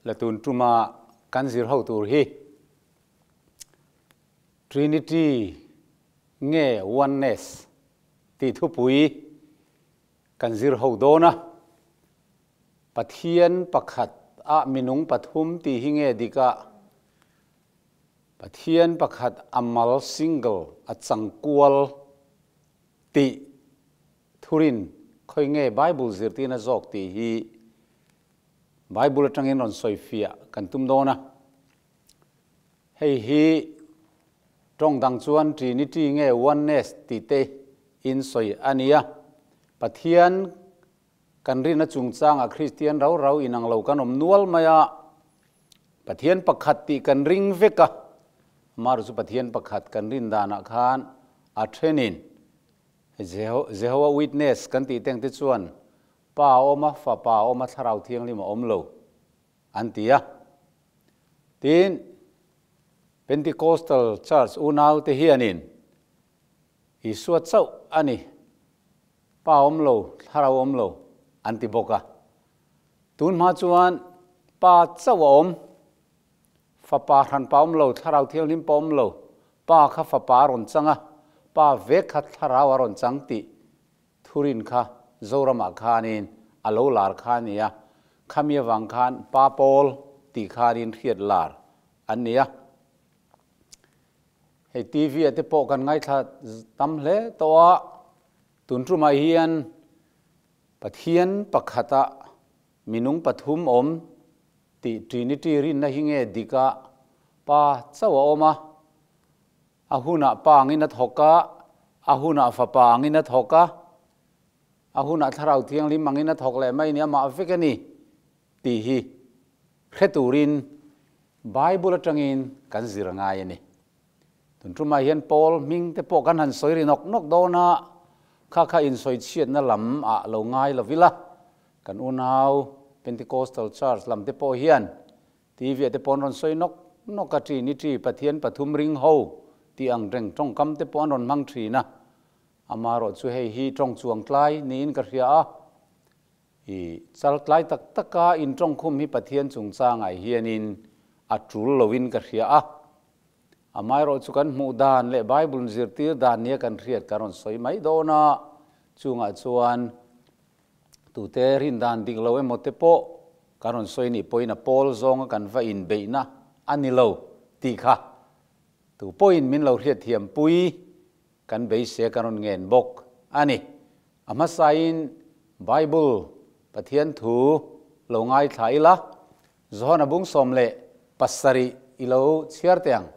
La tun tuma kan zir ho tur hi Trinity nge Oneness tih thupui kan zir ho dawn a. Pathian pakhat ah minung pathum tih hi nge dik a, Pathian pakhat a mal, single, a changkual tih thurin khawi nge Bible zirtirna zawk tih hi Bible atangin rawn sawifiah kan tum dawn a. Hei hi tawng dang chuan Trinity nge Oneness tih te in sawi a nia. Pathian kan rinna chungchangah Kristian rau rau inang lo kan awm nual mai a. Pathian pakhat tih kan ring vek a, amaherawhchu Pathian pakhat kan rin danah khan a thenin Jehovah Witness kan tih teng te chuan Pa a awm a, Fapa a awm a, Thlarau Thianghlim a awm lo, an ti a. Tin, Pentecostal Church unaute hianin Isua chauh a ni, Pa a awm lo, Thlarau a awm lo, an ti bawk a. Tun hma chuan Pa chauh a awm, Fapa hranpa awm lo, Thlarau Thianghlim pawh awm lo, Pa kha Fapa a rawn chang a, Pa vek kha Thlarau a rawn chang tih Thurin kha Zoramah khanin a lo lar kha a ni a, khami avang khan Pa Pawl tih khanin hriat lar an ni a. Hei TV ah te pawh kan ngaithla tam hle tawh a, tun tumah hian Pathian pakhata minung pathum awm tih Trinity rinna hi nge dik a, Pa chauh a awm a, A hunah pa angin a thawk a, a hunah fapa angin a thawk a, a hunah Thlarau Thianghlim angin a thawk leh mai ni, amah vek a ni tih hi hre turin Bible atangin kan zir a ngai a ni. Tun tumah hian Paul hming te pawh kan han sawi ri nawk nawk dawn a, kha kha insawi chhiatna lam ah lo ngai lo ila, kan unau Pentecostal Church lam te pawh hian TV ah te pawh an rawn sawi nawk nawk a, Trinity, Pathian pathum ring ho tih ang reng tawngkam te pawh an rawn hmang thin a. Amaherawh chu hei hi tawng chuang tlai niin ka hria a, i chal tlai tak taka intawngkhum hi Pathian chungchangah hianin a tul loin ka hria a. Amaherawh chu kan hmuh dan leh Bible zirtir dan nia kan hriat kan rawn sawi mai dawn a, chungah chuan tute rin dan dik lo emaw te pawh kan rawn sawi nih pawhin a pawl zawnga kan va inbeihna a ni lo tih kha tu pawhin min lo hriatthiam pui kan beisei a kan rawn ngen bawk a ni. A hmasain Bible Pathian thu lo ngaithla ila, Johana bung 17 i lo chhiar teh ang.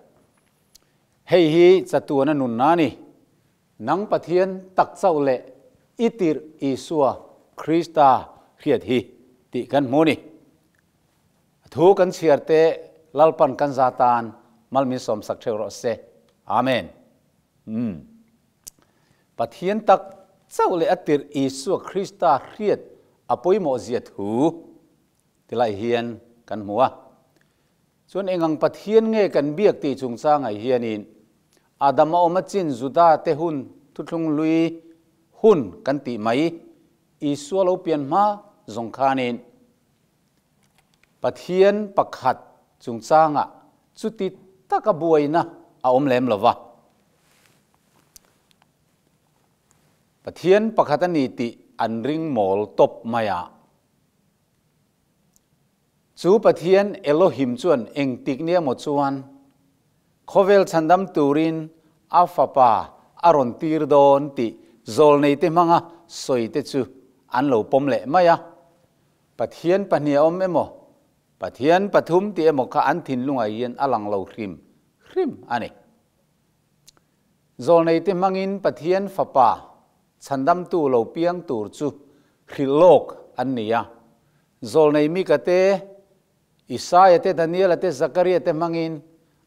Hei hi chatuana nunna a ni. Nang Pathian tak chauh leh i tirh Isua Krista hriat hi tih kan hmu ni. A thu kan chhiar te Lalpan kan za tan mal min sawmsak theuh rawh se. Amen. Umm. Pathian tak chauh leh a tirh Isua Krista hriat a pawimawh zia thu tilai hian kan hmu a. Chuan engang Pathian nge kan biak tih chungchangah hianin Adama awm a chin Juda te hun thuthlung lui hun kan tih mai Isua lo pian hma zawng khanin Pathian pakhat chungchangah chuti taka buaina a awm lem lo va. Pathian pakhat a ni tih an ring mawl tawp mai a. Chu Pathian Elohim chuan engtik nia maw chuan khawvel chhandam turin a Fapa a rawn tir dawn tih zawlneite hmanga sawite chu an lo pawm leh mai a. Pathian pahnih a awm emaw, Pathian pathum tih emaw kha an thinlungah hian a lang lo hrim hrim a ni. Zawlneite hmangin Pathian Fapa chhandamtu lo piang tur chu hrilh lawk an ni a. Zawlnei Mika te, Isaia te, Daniela te, Zakaria te hmangin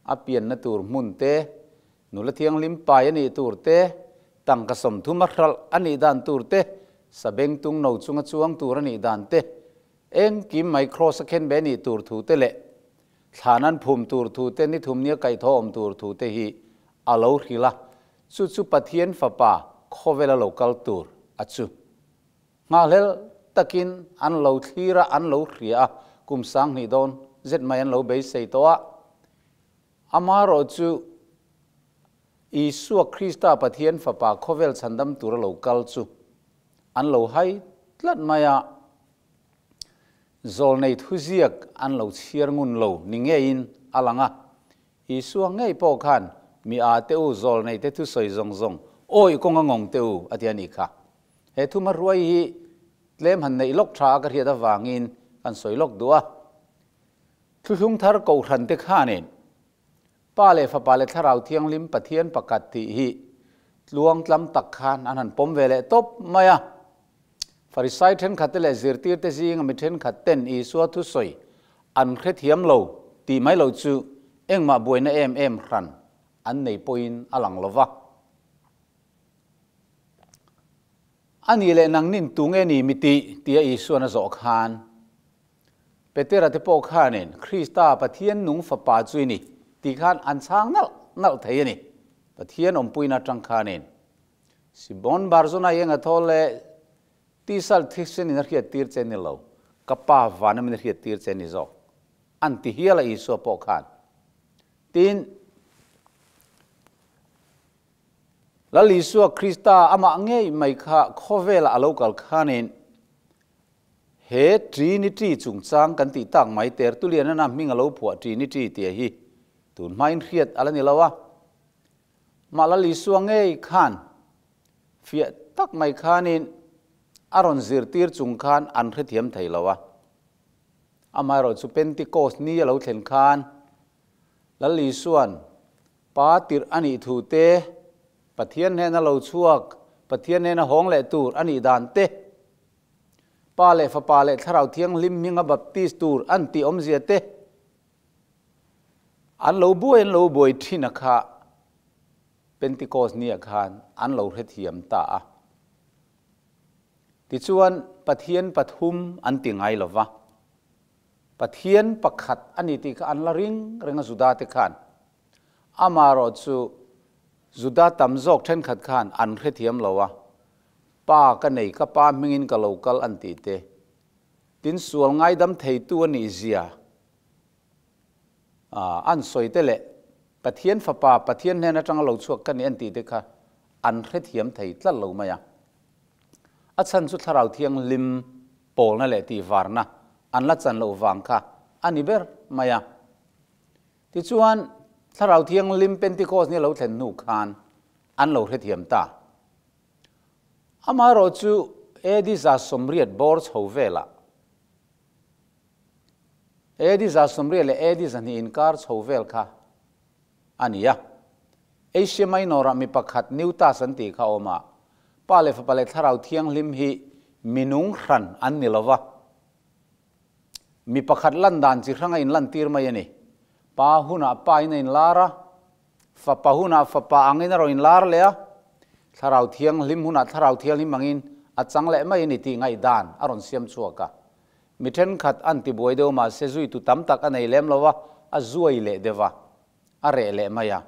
a pianna tur hmun te, nula thianghlim pai a nih tur te, tangka 30 a hralh a nih dan tur te, sabengtung no chunga chuang tur a nih dan te, engkim mai kraws a khenbe a nih tur thu te leh thlan an phum tur thu te, ni thum nia kaihthawh awm tur thu te hi a lo hrilh a, chu chu Pathian Fapa khawvela lo kal tur a chu. Nghahhlel takin an lo thlir a, an lo hria a, kum 2000 dawn zet mai an lo beisei tawh a. Amaherawhchu, Isua Krista Pathian Fapa khawvel chhandam tura lo kal chu an lo hai tlat mai a, zawlnei thuziak an lo chhiar ngun lo ni ngeiin a lang a. Isua ngei pawh khan mi a te u zawlnei te thusawi zawng zawng awi kawnga ngawng te u a ti a nih kha. He thuma hruai hi tlem han neih lawk tha a ka hriat avangin kan sawi lawk duh a. Thuthlung thar kohhran te khanin Pa leh Fapa leh Thlarau Thianghlim Pathian pakhat tih hi tluang tlam tak khan an han pawm ve leh tawp mai a. Farisai thenkhat te leh zirtir te zinga mi thenkhat ten Isua thusawi an hrethiam lo tih mai lo chu engmah buaina em em hran an nei pawhin a lang lo va. A nih leh nangnin tunge ni mi tih tia Isuan a zawh khan Petera te pawh khanin Krista Pathian nung Fapa chu i ni tih khan an chhang nalh nalh thei a ni. Pathian awmpuina atang khanin Simon Barzona i enga thaw leh tisal thisen in a hriat tir che ni lo, ka Pa vana min a hriat tir che ni zawk an ti hial a Isua pawh khan. Tin, Lal Isua Krista amah ngei mai kha khawvelah a lo kal khanin He Trinity chungchang kan tih tak mai Tertullian-a hming a lo phuah Trinity tih hi tun hmain hriat a la ni lo a. Mah Lal Isua ngei khan fiah tak mai khanin a rawn zirtir chung khan an hrethiam thei lo a. Amaherawhchu Pentecost ni a lo thlen khan Lal Isua'n Pa tirh a nih thu te, Pathian hnena lo chhuak, Pathian hnena hawng leh tur a nih dan te, Pa leh Fapa leh Thlarau Thianghlim hminga baptis tur an tih awmzia te, an lo buai an lo buai thin a kha Pentecost nia khan an lo hrethiam ta a. Tichuan Pathian pathum an ti ngai lo va, Pathian pakhat a ni tih kha an la ring reng a Juda te khan. Amaherawh chu Juda tam zawk thenkhat khan an hrethiam lo a, Pa ka nei, ka pa hmingin ka lo kal an tih te. Tin sual ngaidam theitu a nih zia an sawi te leh Pathian fapa Pathian hnen atanga lo chhuak ka ni an tih te kha an hrethiam thei tlat lo mai a. A chhan chu Thlarau Thianghlim pawlna leh tihvarna an la chan loh vang kha a ni ber mai a. Tichuan, Thlarau Thianghlim Pentecost ni a lo thlen hnu khan an lo hrethiam ta. Amaherawhchu AD 180 bawr chho velah, AD 180 leh AD 200 inkar chho vel kha a ni a. Asia Minor-ah mi pakhat Newtas an tih kha a awm a, Pa leh Fapa leh Thlarau Thianghlim hi minung hran an ni lo va, mi pakhat lan dan chi hranga inlantir mai a ni. Pa hunah Pa in a inlar a, Fapa hunah Fapa angin a rawn inlar leh a, Thlarau Thianghlim hunah Thlarau Thianghlim angin a chang leh mai a ni tih ngaihdan a rawn siam chhuak a. Mi thenkhat an tibuai deuh mahse zuitu tam tak a nei lem lo a, a zuai leh deuh a, a reh leh mai a.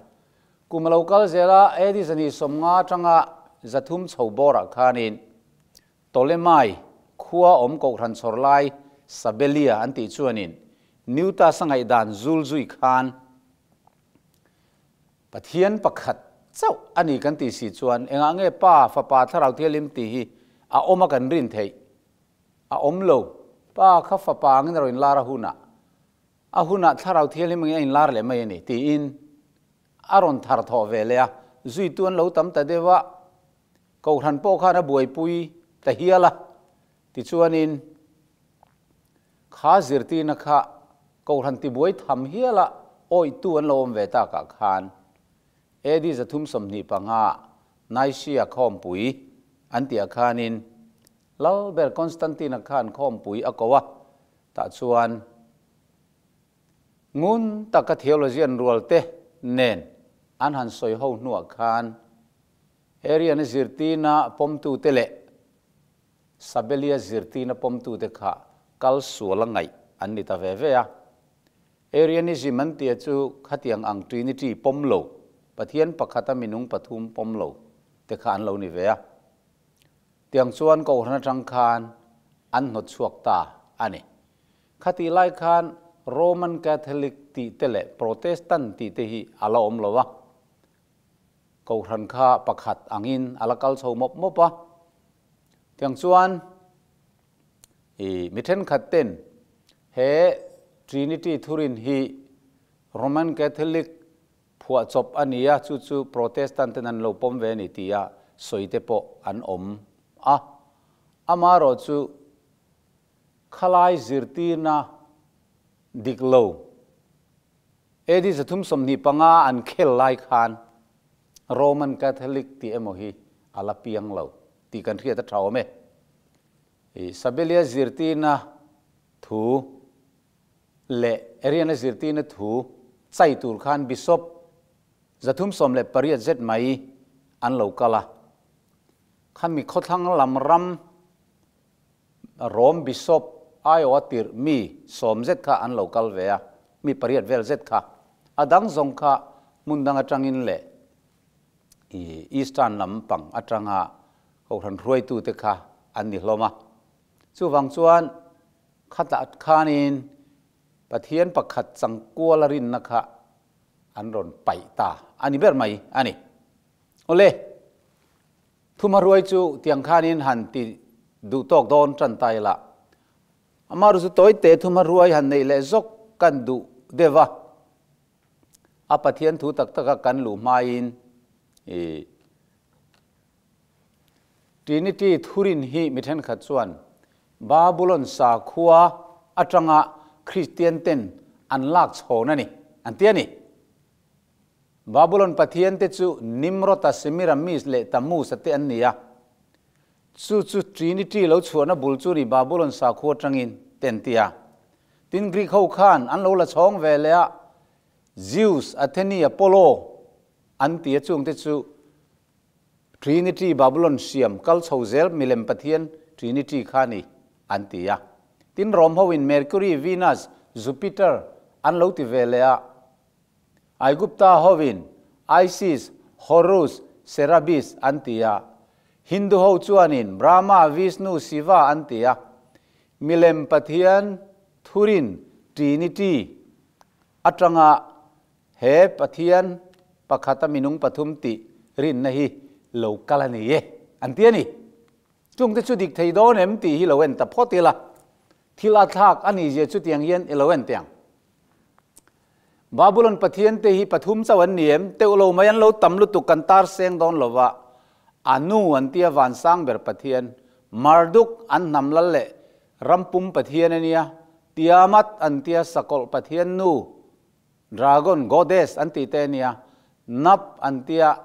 Kum a lo kal zel a, AD 250 atanga 300 chho bawrah khanin Ptolemai khua awm kohhran chhawr lai Sabelia an tih chuanin Newtas a ngaihdan zul zui khan Pathian pakhat chauh a ni kan tih si chuan engah nge Pa, Fapa, Thlarau Thianghlim tih hi a awm a kan rin theih? A awm lo. Pa kha Fapa angin a rawn inlar a hunah, a hunah Thlarau Thianghlim angin a inlar leh mai a ni tiin a rawn thar thawh ve leh a, zuitu an lo tam ta deuh a, Kohhran pawh khan a buaipui ta hial a, tichuanin kha zirtirna kha Kohhran tibuai tham hial a awihtu an lo awm ve takah khan AD 325 Nicaea khawmpui an tihah khanin Lalber Constantine-a khan khawmpui a ko a, tah chuan ngun taka theologian rualte nen an han sawi ho hnuah khan Arian-a zirtirna pawmtute leh Sabelia zirtirna pawmtute kha kal sual a ngaih an ni ta ve ve a. Arianism an tia chu khatiang ang Trinity pawm lo, Pathian pakhata minung pathum pawm lo te kha an lo ni ve a. Tiang chuan Kohhran atang khan an hnawt chhuak ta a ni. Khatih lai khan Roman Catholic tih te leh Protestant tih te hi a la awm lo a. Kohhran kha pakhat angin a la kal chho mawp mawp a. Tiang chuan i mi thenkhat ten he Trinity thurin hi Roman Catholic phuahchawp a ni a, chu chu Protestant ten an lo pawm ve a ni tia sawi te pawh an awm a. Amaherawhchu khalai zirtirna dik lo AD 325 an khel lai khan Roman Catholic tih emaw hi a la piang lo tih kan hriat a tha awm e. Sabelia zirtirna thu leh Ariana zirtirna thu chai tur khan Bishop 318 zet mai an lo kal a. Khami khawthlang lam ram Rom Bishop aiawha tirh mi 10 zet kha an lo kal ve a, mi pariat vel zet kha. A dang zawng kha hmun dang atangin leh Eastern lam pang atanga Kohhran hruaitute kha an ni hlawm a. Chuvang chuan khatah khanin Pathian pakhat changkuala rinna kha an rawn paih ta a ni ber mai a ni. Awle, thuma ruai chu tiang khanin han ti duh tawk dawn tan ta ila. Amaherawhchu chu tawi te thuma ruai han neih leh zawk kan duh deuh a. A Pathian thu tak taka kan luh hmain i Trinity thurin hi mi thenkhat chuan Babulon sakhua atanga Kristian ten an lak chhawn a ni, an ti a ni. Babulon pathian te chu Nimrod-a, Semiramis leh Tammuz-a te an ni a. Chu chu Trinity lo chhuahna bul chu ni Babulon sakhua atangin te an ti a. Tin Greek ho khan an lo la chhawng ve leh a, Zeus, Athene, Apollo an ti a chung te chu Trinity Babulon siam kal chho zel milem pathian Trinity kha ni an ti a. Tin Rome ho in Mercury, Venus, Jupiter an lo ti ve leh a. Aigupta hovin Isis, Horus, Serapis an ti a. Hindu ho chuanin Brahma, Vishnu, Shiva an ti a. Milem pathian thurin Trinity atanga he pathian pakhata minung pathum tih rinna hi lo kal a ni e an ti a ni. Chungte chu dik thei dawn em tih hi lo en ta phawt ila. Thil a thlak a ni zia chutiang hian i lo en teh ang. Babulon pathian te hi pathum chauh an ni em? Teuh lo mai an lo tam lutuk kan tar seng dawn lo va. Anu an tia vansang ber pathian, Marduk an hnam lal leh rampum pathian a nia, Tiamat an tia sakawlh pathian nu, Dragon goddess an tih te a nia, Nap an tia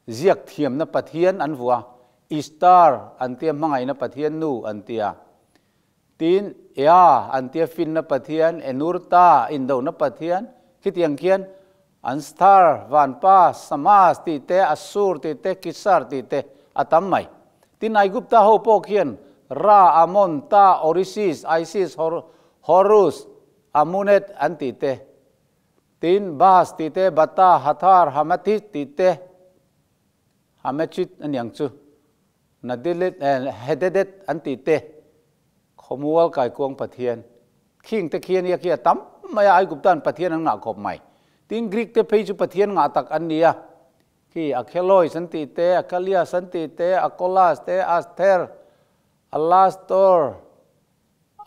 ziak thiamna pathian an vuah, Ishtar an tia hmangaihna pathian nu an tia. Tin, Ea an tia finna Pathian, Enurta indohna Pathian, khitiang khian an star, vanpa, Samas tih te, Assur tih te, Kisar tih te a tam mai. Tin, Aigupta ho pawh khian Ra, Amon, Ta, Orisis, Isis, Horus, Amunet an tih te. Tin, Bas tih te, Bata, Hathar, Hamathit tih te, Hamachit a niang chu. Nadilit eh Hededet an tih te khawmual kaikuang Pathian khing te khi a nia khi a tam mai a, Aiguptan Pathian an ngah khawp mai. Tin Greek te phei chu Pathian ngah tak an ni a, khi Akhelois an tih te, Achilles an tih te, Akolas te, Asther, Alastor,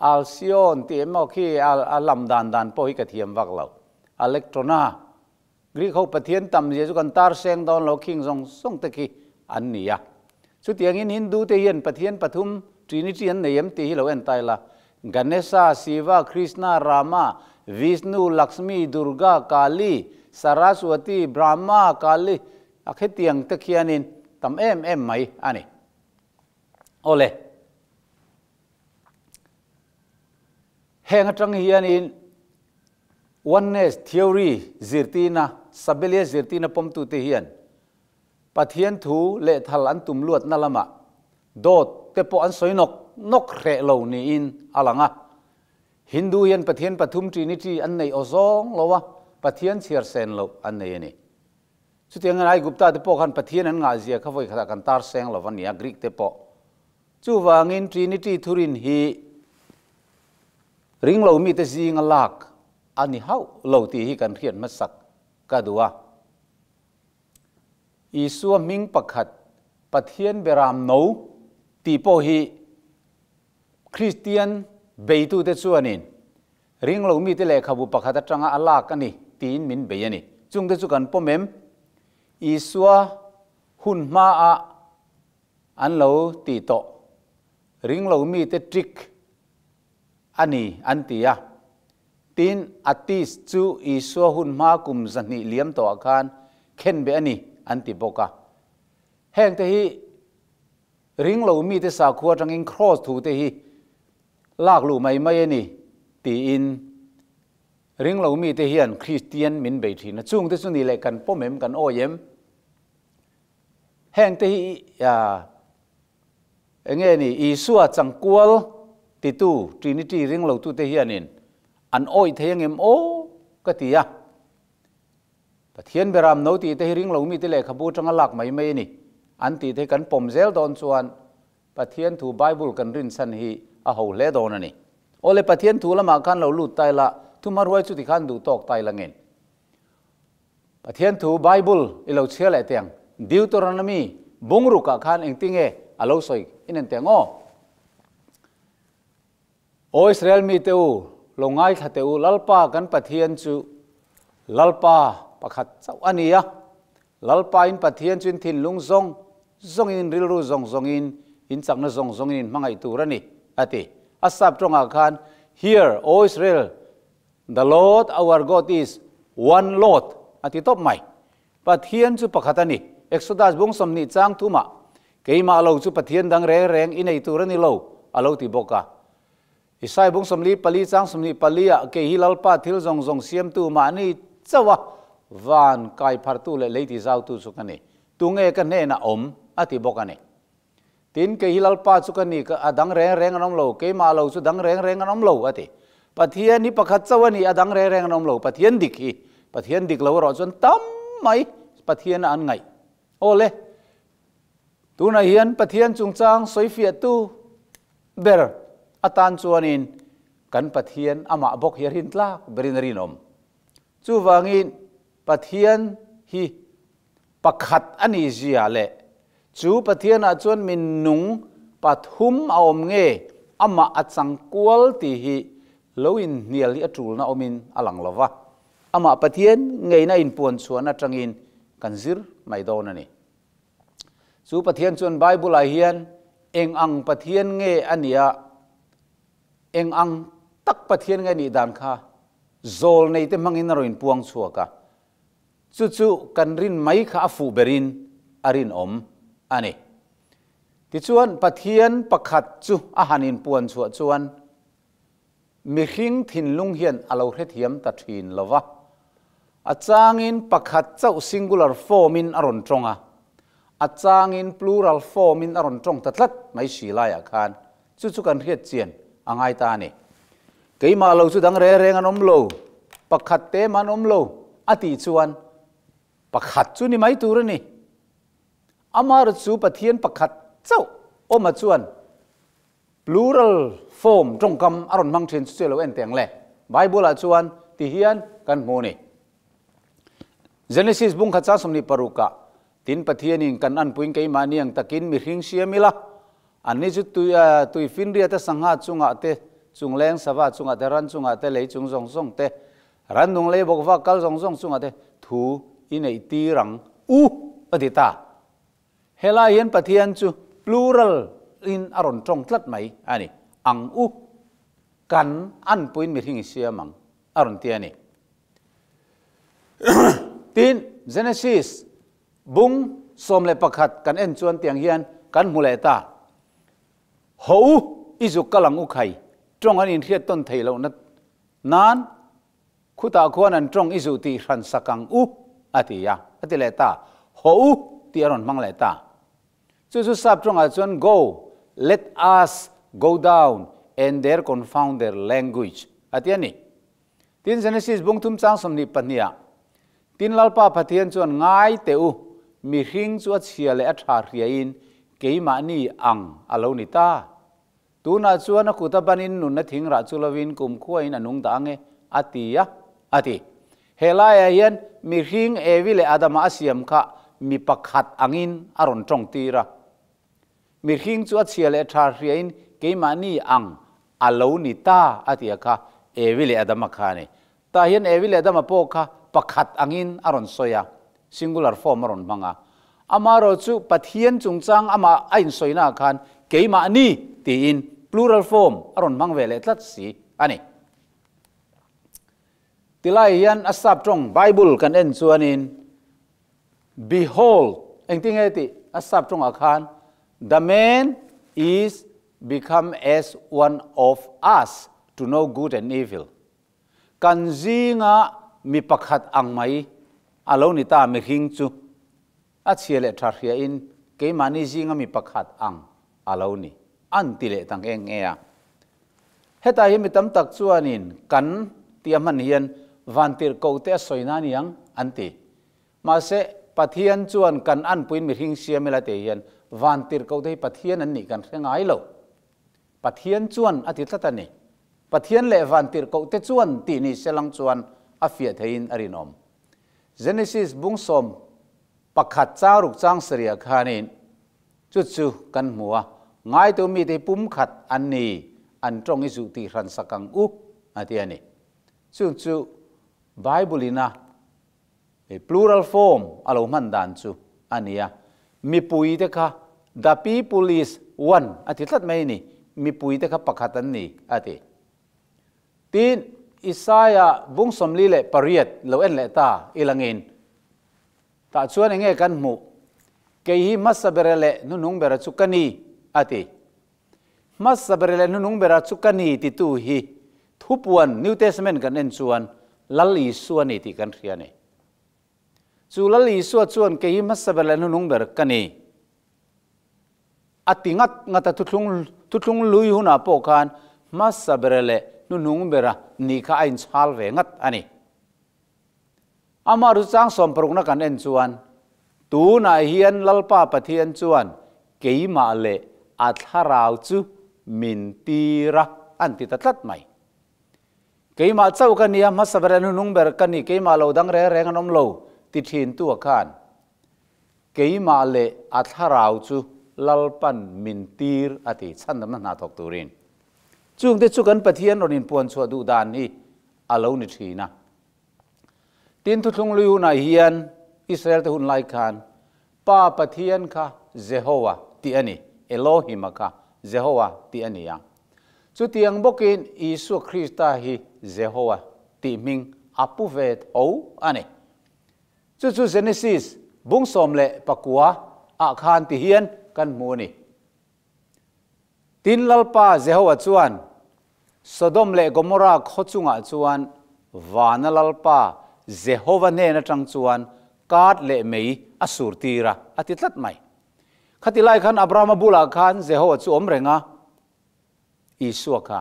Alcyon tih emaw khi a lam dan dan pawh hi ka thiam vak lo. Alectrona. Greek ho Pathian tam zia chu kan tar seng dawn lo khing zawng zawng te khi an ni a. Chutiangin Hindu te hian Pathian pathum Trinity an nei em tih hi lo en ta ila. Ganesha, Shiva, Krishna, Rama, Vishnu, Lakshmi, Durga, Kali, Saraswati, Brahma, Kali a khetiang te khianin tam em em mai a ni. Awle. Heng atang hianin Oneness theory zirtirna, Sabelia zirtirna pawmtute hian Pathian thu leh thal an tum luatna lamah dawt te pawh an sawi nawk nawk hreh lo niin a lang a. Hindu hian Pathian pathum Trinity an neih aw zawng lo a, Pathian chhiar sen loh an nei a ni. Chutiangin Aigupta te pawh khan Pathian an ngahzia kha vawi khatah kan tar seng lo va nia, Greek te pawh. Chuvangin Trinity thurin hi ringlo mite zinga lak. a ni hauh lo tih hi kan hriat hmasak ka duh a. Isua hming pakhat Pathian beram no tih pawh hi Kristian beitute chuanin ringlo mite lehkhabu pakhat atanga a lak a ni tiin min bei a ni. Chungte chu kan pawm em? Isua hun hmaah an lo ti tawh. Ringlo mite trick a ni an ti a. Tin, Atis chu Isua hun hma kum 200 liam tawhah khan khenbeh a ni an ti bawk a. Hengte hi ringlo mite sakhua atangin Kraws thu te hi lak luh mai mai a ni tiin ringlo mite hian Kristian min bei thin a. Chungte chu ni leh kan pawm em, kan awi em? Hengte hi enge ni Isua changkual titu Trinity ringlotute hianin an awih thei angem aw ka ti a. Pathian beram no tih te hi ringlo mite lehkhabu atanga lak mai mai a ni an tih te hi kan pawm zel dawn chuan Pathian thu Bible kan rinchhan hi a ho hle dawn a ni. Awle Pathian thu lamah khan lo lut tai la, thuhmaruai chuti khan duh tawk tai la ngen. Pathian thu Bible i lo chhiar leh teng Deuteronomy bungrukah khan engtinge a lo sawi inen teng aw. Aw Israel mite u, lo ngaithla teh u, Lalpa kan Pathian chu Lalpa pakhat chauh a ni a, Lalpa in Pathian chu in thinlung zawng zawngin, in rilru zawng zawngin, in chakna zawng zawngin in hmangaih tur a ni, a ti. A sap tawngah khan, Hear, O Israel, the Lord our God is one Lord, a ti tawp mai. Pathian chu pakhat a ni. Exodus bung 20 chang thumah, Keimah lo chu Pathian dang reng reng i nei tur a ni lo, a lo ti bawk a. Isai bung 44 chang 24 ah, Kei hi Lalpa thil zawng zawng siamtu mahni chauh a, van kaiphartu leh lei tizautu chu ka ni. Tunge ka hnenah awm? a ti bawk a ni. Tin, kei hi Lalpa chu ka ni, a dang reng reng an awm lo, keimah lo chu dang reng reng an awm lo, a ti. Pathian hi pakhat chauh a ni, a dang reng reng an awm lo. Pathian dik hi, Pathian dik lo erawh chuan tam mai Pathiana an ngaih. Aw le, tunah hian Pathian chungchang sawifiahtu ber atan chuanin kan Pathian amah bawk hi a rintlak berin a rinawm. Chuvangin Pathian hi pakhat a ni zia leh chu Pathianah chuan minung pathum a awm nge amah a changkual tih hi lo inhnial hi a tulna awmin a lang lo va, amah Pathian ngeina inpuan chhuahna atangin kan zir mai dawn a ni. Chu Pathian chuan Bible-ah hian eng ang Pathian nge a nia, eng ang tak Pathian nge a nih dan kha zawl neite hmangin a rawn inpuang chhuak a. Chu chu kan rin mai kha a fuh berin a rinawm a ni. Tichuan, Pathian pakhat chu a han inpuan chhuah chuan mihring thinlung hian a lo hrethiam ta thin lo va. A changin pakhat chauh singular form-in a rawn tawng a, a changin plural form-in a rawn tawng ta tlat mai si laiah khan chu chu kan hriat chian a ngai ta a ni. Keimah lo chu dang reng reng an awm lo, pakhat te mah an awm lo a tih chuan pakhat chu ni mai tur a ni. Amar chu Pathian pakhat chauh awma chuan plural form tawngkam a rawn hmang thin chu chu lo en teng le. Bible ah chuan ti hian kan hmu a ni. Genesis bung khat 26 ah tin Pathianin kan anpuiin keimahni ang takin mihring siam ila, Anni chu tui tui finriate sangha chungah te, chungleng sava chungah te, ran chungah te, lei chung zawng zawng te, ran nung lei bawk vak kal zawng zawng chungah te thu i neih tir ang u a ti ta. Helai hian Pathian chu plural in a rawn tawng tlat mai a ni. Ang u, kan anpuiin mihring i siam ang a rawn ti a ni. Tin, Genesis Bung 11 kan en chuan tiang hian kan hmu leh ta. Haw u, i zuk kal ang u khai, tawng an inhriat tawn thei lohna nan khutah khuan an tawng i zuh tih hran sak ang u, a ti a, a ti leh ta. Haw u tih a rawn hmang leh ta. Chu chu sap tawngah chuan go, let us go down and there confound their language a ti a ni. Tin, Genesis bung thum chang 22 ah, Tin Lalpa Pathian chuan ngai teh u, mihring chu a chhia leh a tha hriain keimahni ang a lo ni ta. Tunah chuan a kut a banin nunna thing rah chu lovin kumkhuain a nung dah ange, a ti a. a ti. He laiah hian mihring Evi leh Adama a siam kha mi pakhat angin a rawn tawng tir a. Mihring chu a chhia leh tha hriain keimahni ang a lo ni ta a ti a kha Evi leh Adama kha a ni. Tah hian Evi leh Adama pawh kha pakhat angin a rawn sawi a, singular form a rawn hmang a. Amaherawh chu Pathian chungchang amah a insawinaah khan keimahni tiin plural form a rawn hmang ve leh tlat si a ni. Tilai hian a sap tawng Bible kan en chuanin Behold, engtinge tih a sap tawngah khan The man is become as one of us to know good and evil. Kan zinga mi pakhat ang mai a lo ni ta mihring chu a chhia leh tha hriain keimahni zinga mi pakhat ang a lo ni an ti leh ta nghe nghe a. Hetah hi mi tam tak chuanin kan tih a hman hian vantirhkoh te a sawi na aniang an ti. Mahse, Pathian chuan kan anpuiin mihring siam ila tih hian vantirhkoh te hi Pathian an nih kan hre ngai lo. Pathian chuan a ti tlat a ni. Pathian leh vantirhkoh te chuan tih ni se lang chuan a fiah theiin a rinawm. Genesis bung 11 chang ruk chang sarih khanin chu chu kan hmu a, ngaitu mite hi pumkhat an ni, an tawng i zuh tih hran sak ang u a ti a ni. Chung chu Bible in a plural form a lo hman dan chu a ni a, mipui te kha the people is one a ti tlat mai a ni, mipui te kha pakhat an ni a ti. Tin, Isaiah bung 48 lo en leh ta i langin tah chuan enge kan hmuh? Kei hi hmasa bera leh hnuhnung bera chu ka ni a ti. Hmasa bera leh hnuhnung bera chu ka ni titu hi thupuan New Testament kan en chuan Lal Isua ni tih kan hria a ni. Chu Lal Isua chuan kei hi hmasa ber leh hnuhnung ber ka ni a ti ngat ngat a, thuthlung thuthlung lui hunah pawh khan hmasa bera leh hnuhnung bera ni kha a inchhal ve ngat a ni. Amah ru chang sawmparukna kan en chuan tunah hian Lalpa Pathian chuan keimah leh a thlarau chu min tir a an ti ta tlat mai. Keimah chauh ka nia, hmasa ber leh hnuhnung ber ka ni, keimah lo dang reng reng an awm lo ti thin tu a khan. Keimah leh a thlarau chu Lalpan min tir a ti, chhandamna hna thawk turin. Chungte chu kan Pathian rawn inpuan chhuah duh dan hi a lo ni thin a. Tin, thuthlung lui hunah hian Israel te hun lai khan Pa Pathian kha Jehovah tih a ni, Elohim-a kha Jehovah tih a ni a. Chutiang bawkin Isua Krista hi Jehovah tih hming a pu ve tho a ni. Chu chu Genesis bung 19 ah khan ti hian kan hmu a ni. Tin, Lalpa Jehovah chuan Sodom leh Gomorrah khaw chungah chuan vana Lalpa Jehovah hnen atang chuan kat leh mei a sur tir a, a ti tlat mai. Khati lai khan Abrahama bulah khan Jehovah chu awm reng a, Isua kha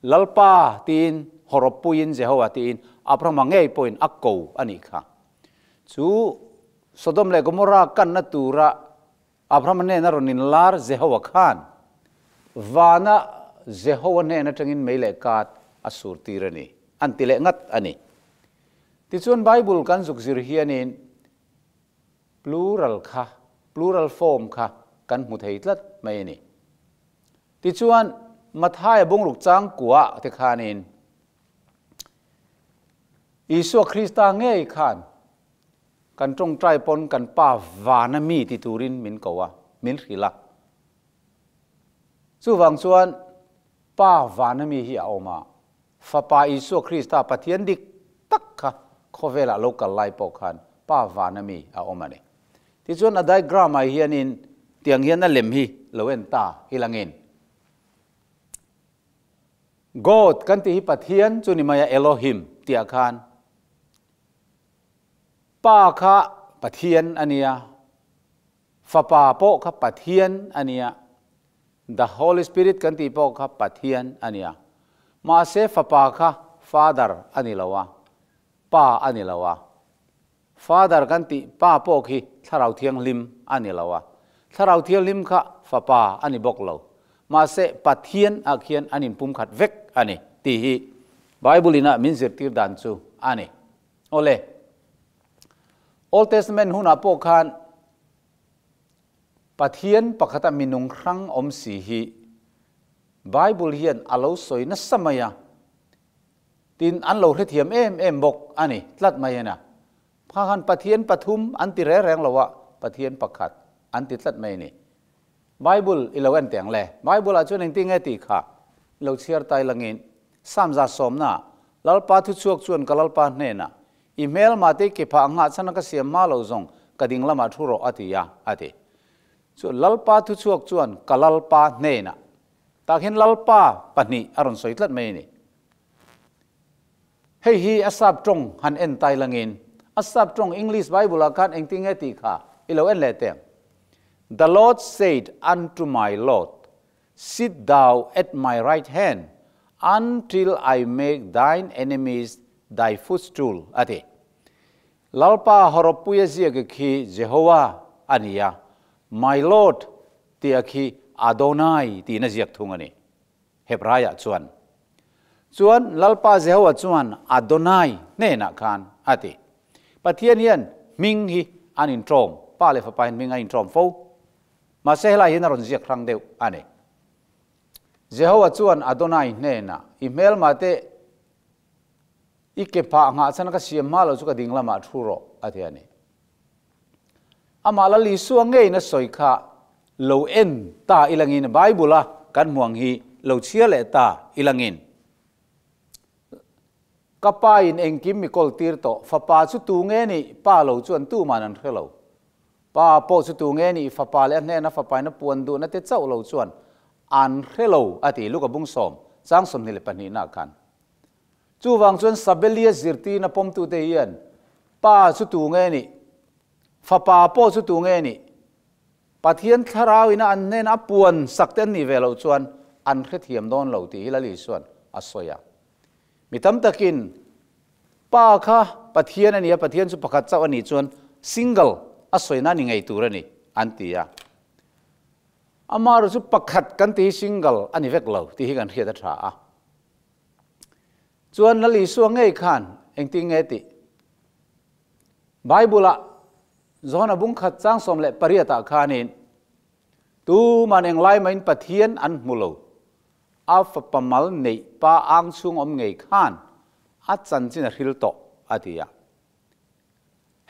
Lalpa tiin hawrawp puiin Jehovah tiin Abrahama ngei pawhin a ko a nih kha. Chu Sodom leh Gomorrah kanna tura Abrahama hnena rawn inlar Jehovah khan vana Jehovah hnen atangin mei leh kat a sur tir a ni, an ti leh ngat a ni. Tichuan Bible kan zuk zir hianin plural kha, plural form kha kan hmu thei tlat mai a ni. Tichuan Mathaia bungruk changkua te khanin Isua Krista ngei khan kan tawngtai pawn kan pa vana mi ti turin min ko a, min hrilh a. Chuvang chuan pa vana mi hi a awm a, Fapa Isua Krista Pathian dik tak kha khawvelah lo kal lai pawh khan pa vana mi a awm a ni. Tichuan a diagram ah hianin tiang hian a lem hi lo en ta i langin. God kan tih hi Pathian chu ni mai a Elohim tih ah khan Pa kha Pathian a nia, Fapa pawh kha Pathian a nia, The Holy Spirit kan tih pawh kha Pathian a nia. Mahse Fapa kha Father a ni lo a, Pa a ni lo a. Father kan tih Pa pawh khi Thlarau Thianghlim a ni lo a, Thlarau Thianghlim kha Fapa a ni bawk lo. Mahse Pathian ah khian an inpumkhat vek a ni tih hi Bible ina min zirtir dan chu a ni. Awle, Old Testament hunah pawh khan Pathian pakhata minung hrang awm si hi Bible hian a lo sawi nasa mai a, tin an lo hrethiam em em bawk a ni tlat mai a nia. Kha khan Pathian pathum an ti reng reng lo a, Pathian pakhat an ti tlat mai a ni. Bible i lo en teh ang le. Bible ah chuan engtin nge tih kha i lo chhiar tai langin Psalm 110 Lalpa thuchhuak chuan ka Lalpa hnenah, I hmelma te ke phah nghah chhan a ka siam hma lo zawng ka ding lamah thu rawh a ti a, a ti. Chu Lalpa thuchhuak chuan ka Lalpa hnenah. Tah khian Lalpa pahnih a rawn sawi tlat mai a ni. Hei hi a sap tawng han en tai langin a sap tawng English Bible ah khan engtin nge tih kha i lo en leh teh ang. The Lord said unto my Lord, Sit thou at my right hand until I make thine enemies thy footstool a ti. Lalpa hawrawppuia ziak khi Jehovah a ni a, My Lord tia khi Adonai tiin a ziak thung a ni. Hebraiah chuan. Chuan Lalpa Jehovah chuan Adonai hnenah khan a ti. Pathian hian hming hi an inṭawm, Pa leh Fapa hian hming an inṭawm fo. Mahse helai hian a rawn ziak hrang deuh a ni. Jehovah chuan Adonai hnenah, I hmelma te i ke phah nghah chhan ka siam hma lo chu ka ding lamah thu rawh, a ti a ni. Amah Lal Isua ngeiin a sawi kha lo en ta ilangin Bible-a kan hmuang hi lo chhiar leh ta ilangin. Ka pa in engkim mi kawl tir tawh, fapa chu tu nge nih, pa lo chuan tuman an hre lo. Pa pawh chu tu nge nih, fapa leh a hnena fapaina puan duhna te chauh lo chuan an hre lo, a ti Luka bung sawm, chang 22 nah khan. Chuvang chuan Sabelia zirtirna pawmtute hian Pa chu tu nge nih, Fapa pawh chu tu nge nih, Pathian thlarau ina an hnena a puan sak te an nih ve loh chuan an hrethiam dawn lo tih hi Lal Isua'n a sawi a. Mi tam takin Pa kha Pathian a ni a, Pathian chu pakhat chauh a nih chuan single a sawina ni ngei tur a ni an ti a. Amaherawhchu pakhat kan ti hi single a ni vek lo tih hi kan hriat a tha a. Chuan Lal Isua ngei khan engtin nge tih? Bible-ah Johana bung khat chang 18 ah khanin tuman englai maiin Pathian an hmu lo. A fapa mal neih pa ang chhung awm ngei khan a chanchin a hril tawh a ti a.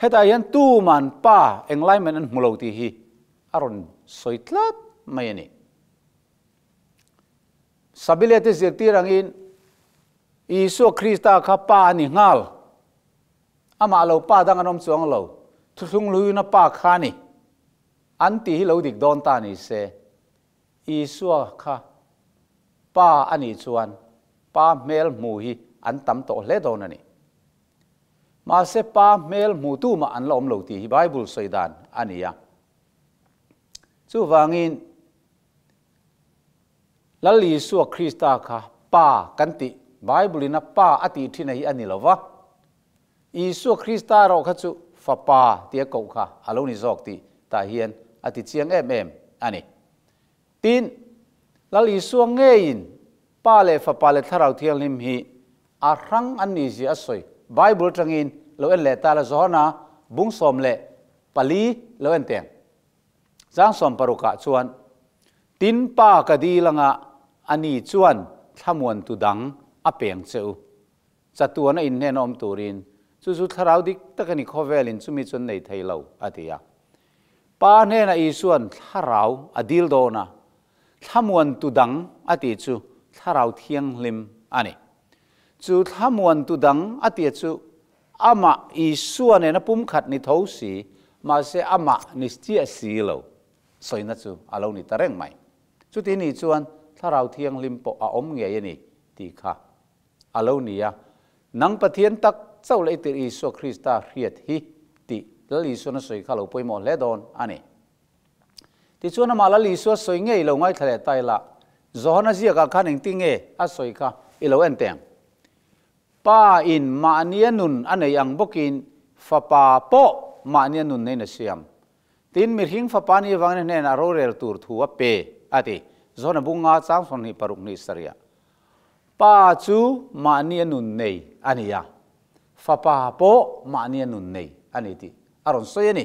Hetah hian tuman pa englai maiin an hmu lo tih hi a rawn sawi tlat mai a ni. Sabile te zirtir angin Isua Krista kha pa a ni nghal. Amah lo pa dang an awm chuang lo. Thuthlung luiuna pa kha a ni. An tih hi lo dik dawn ta ni se. Isua kha pa a nih chuan pa hmel hmu hi an tam tawh hle dawn a ni. Mahse pa hmel hmu tu mah an la awm lo tih hi Bible sawi dan a ni a. Chuvangin Lal Isua Krista kha Pa kan tih, Bible in a Pa a tih thin a hi a ni lo va. Isua Krista erawh kha chu Fapa tia koh kha a lo ni zawk tih tah hian a ti chiang em em a ni. Tin, Lal Isua ngeiin Pa leh Fapa leh Thlarau Thianghlim hi a hrang an nih zia a sawi. Bible atangin lo en leh ta la Johana bung 14 lo en teng. Chang 60 ah chuan, Tin pa ka dil anga a ni chuan thlamuan tu dang a peng che u. Chatuan a inhnen awm turin chu chu thlarau dik tak a ni khawvelin chumi chu an nei thei lo, a ti a. Pa hnenah Isua'n thlarau a dil dawn a, thlamuan tu dang a tih chu thlarau thianghlim a ni. Chu thlamuan tu dang a tih chu amah Isua nena pumkhat ni tho si, mahse amah ni chiah si lo, sawina chu a lo ni ta reng mai. Chuti ni chuan thlarau thianghlim pawh a awm ngei a ni tih kha a lo ni a. Nang Pathian tak chauh leh i tirh Isua Krista hriat hi tih Lal Isuan a sawi kha lo pawimawh hle dawn a ni. Tichuan amah Lal Isua sawi ngei lo ngaithla leh ta ila, Johana ziakah khan engtin nge a sawi kha i lo en teh ang. Pa in mahnia nun a nei ang bawkin fapa pawh mahnia nun neiin a siam. Tin, mihring fapa ni avangin a hnenah rorel tur thu a pe, a ti. Johana bunga chang 26 sariah. Pa chu mahnia nun nei a ni a. Fapa pawh mahnia nun nei a ni tih a rawn sawi a ni.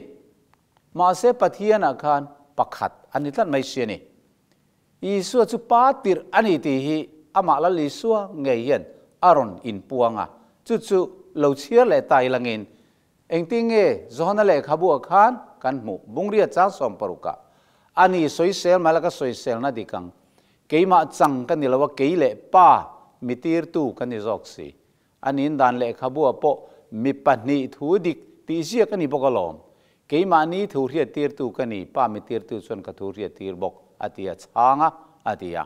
Mahse Pathianah khan pakhat a ni tlat mai si a ni. Isua chu Pa tirh a ni tih hi amah Lal Isua ngei hian a rawn inpuang a, chu chu lo chhiar leh ta ilangin engtin nge Johana lehkhabuah khan kan hmuh Bungria chang sawmparukah a ni sawisel mai la ka sawiselna dik ang, keimah chang ka ni lo a kei leh Pa mi tirtu ka ni zawk si. A nin dan lehkhabuah pawh mi pahnih thu dik tih ziak a ni bawk alawm. Keimahni thu hriattirtu ka ni, Pa mi tirtu chuan ka thu hriattir bawk, a ti a chhang a, a ti a.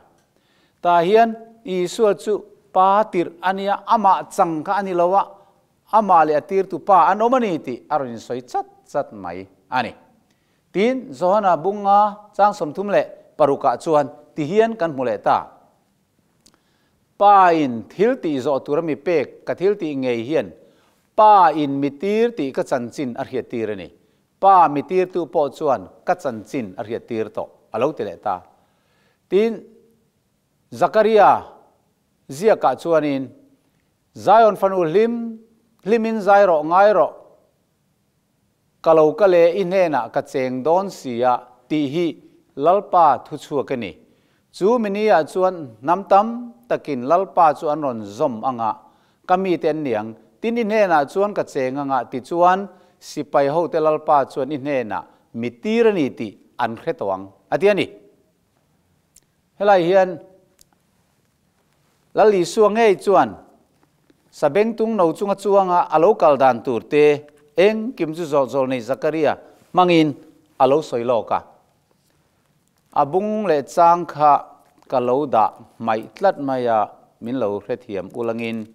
Tah hian Isua chu Pa tirh a nia, amah chang kha a ni lo a, amah leh a tirtu Pa an awm a ni tih a rawn insawi chat chat mai a ni. Tin, Johana bunga chang 36ah chuan ti hian kan hmu leh ta. Pa in thil tih zawh tura mi pek ka thil tih ngei hian Pa in mi tir tih ka chanchin a hriat tir a ni. Pa mi tirtu pawh chuan ka chanchin a hriat tir tawh, a lo ti leh ta. Tin, Zakaria ziakah chuanin, Zion fanu hlim, hlimin zai rawh, ngai rawh, Ka lo ka le i hnenah ka cheng dawn si a tih hi Lalpa thu chhuak a ni. Chu mini ah chuan hnam tam takin Lalpa chu an rawn zawm anga ka mite an niang. Tin i hnenah chuan ka cheng anga tichuan sipai hote Lalpa chuan i hnenah mi tir a ni tih an hre tawh ang a ti a ni. Helai hian Lal Isua ngei chuan sabengtung no chunga chuanga a lo kal dan tur te engkim chu zawh zawh nei Zakaria hmangin a lo sawi lawk a. A bung leh chang kha ka lo dah hmaih tlat mai a, min lo hrethiam ulangin.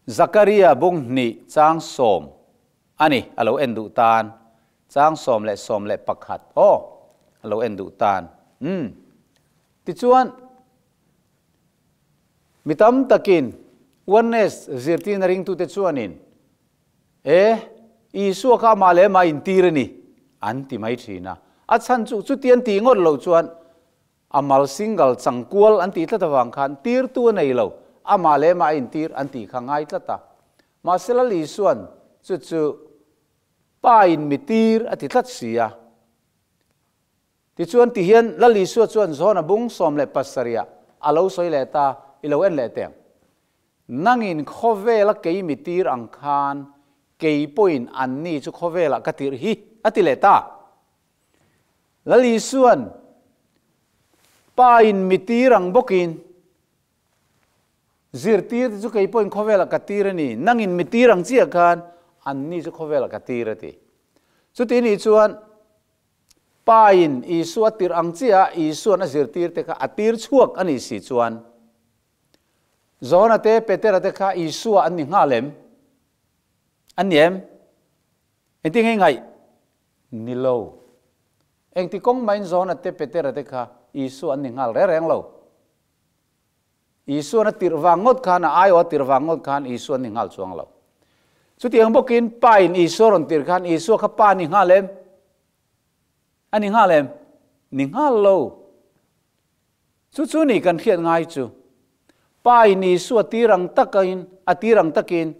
Zakaria bung hnih chang 10 a ni, a lo en duh tan. Chang 10 leh 11 aw, a lo en duh tan. Umm. Tichuan, mi tam takin Oneness zirtirna ringtute chuanin, E, Isua kha amah leh amah intir a ni, an ti mai thin a. A chhan chu chuti an tih ngawt loh chuan a mal single changkual an tih tlat avang khan tirtu a nei lo, amah leh amah a intir an tih kha ngai tlat a. Mahse Lal Isua'n chu chu Pa in mi tir a ti tlat si a. Tichuan tihian Lal Isua chuan Johana bung 17 ah a lo sawi leh ta, i lo en leh teh ang. Nangin khawvela kei mi tir ang khan kei pawhin anni chu khawvelah ka tirh hi a ti leh ta. Lal Isua'n Pa in mi tir ang bawkin Zirtir te chu kei pawhin khawvelah ka tir a ni, nangin mi tir ang chiah khan anni chu khawvelah ka tir a ti. Chuti nih chuan Pain Isua tirh ang chiah Isua'n a zirtir te kha a tir chhuak a nih si chuan Johana te Petera te kha Isua an ni nghal em? An ni em? Engtin nge ngaih? Ni lo. Engti kawng maiin Johana te Petera te kha Isua an ni nghal reng reng lo. Isuan a tirh vang ngawt khan, a aiawh a tirh vang ngawt khan Isua ni nghal chuang lo. Chutiang bawkin Pa in Isua rawn tirh khan Isua kha Pa ni nghal em? A ni nghal em? Ni nghal lo. Chu chu ni kan hriat ngai chu. Pa in Isua tir ang takin, a tir ang takin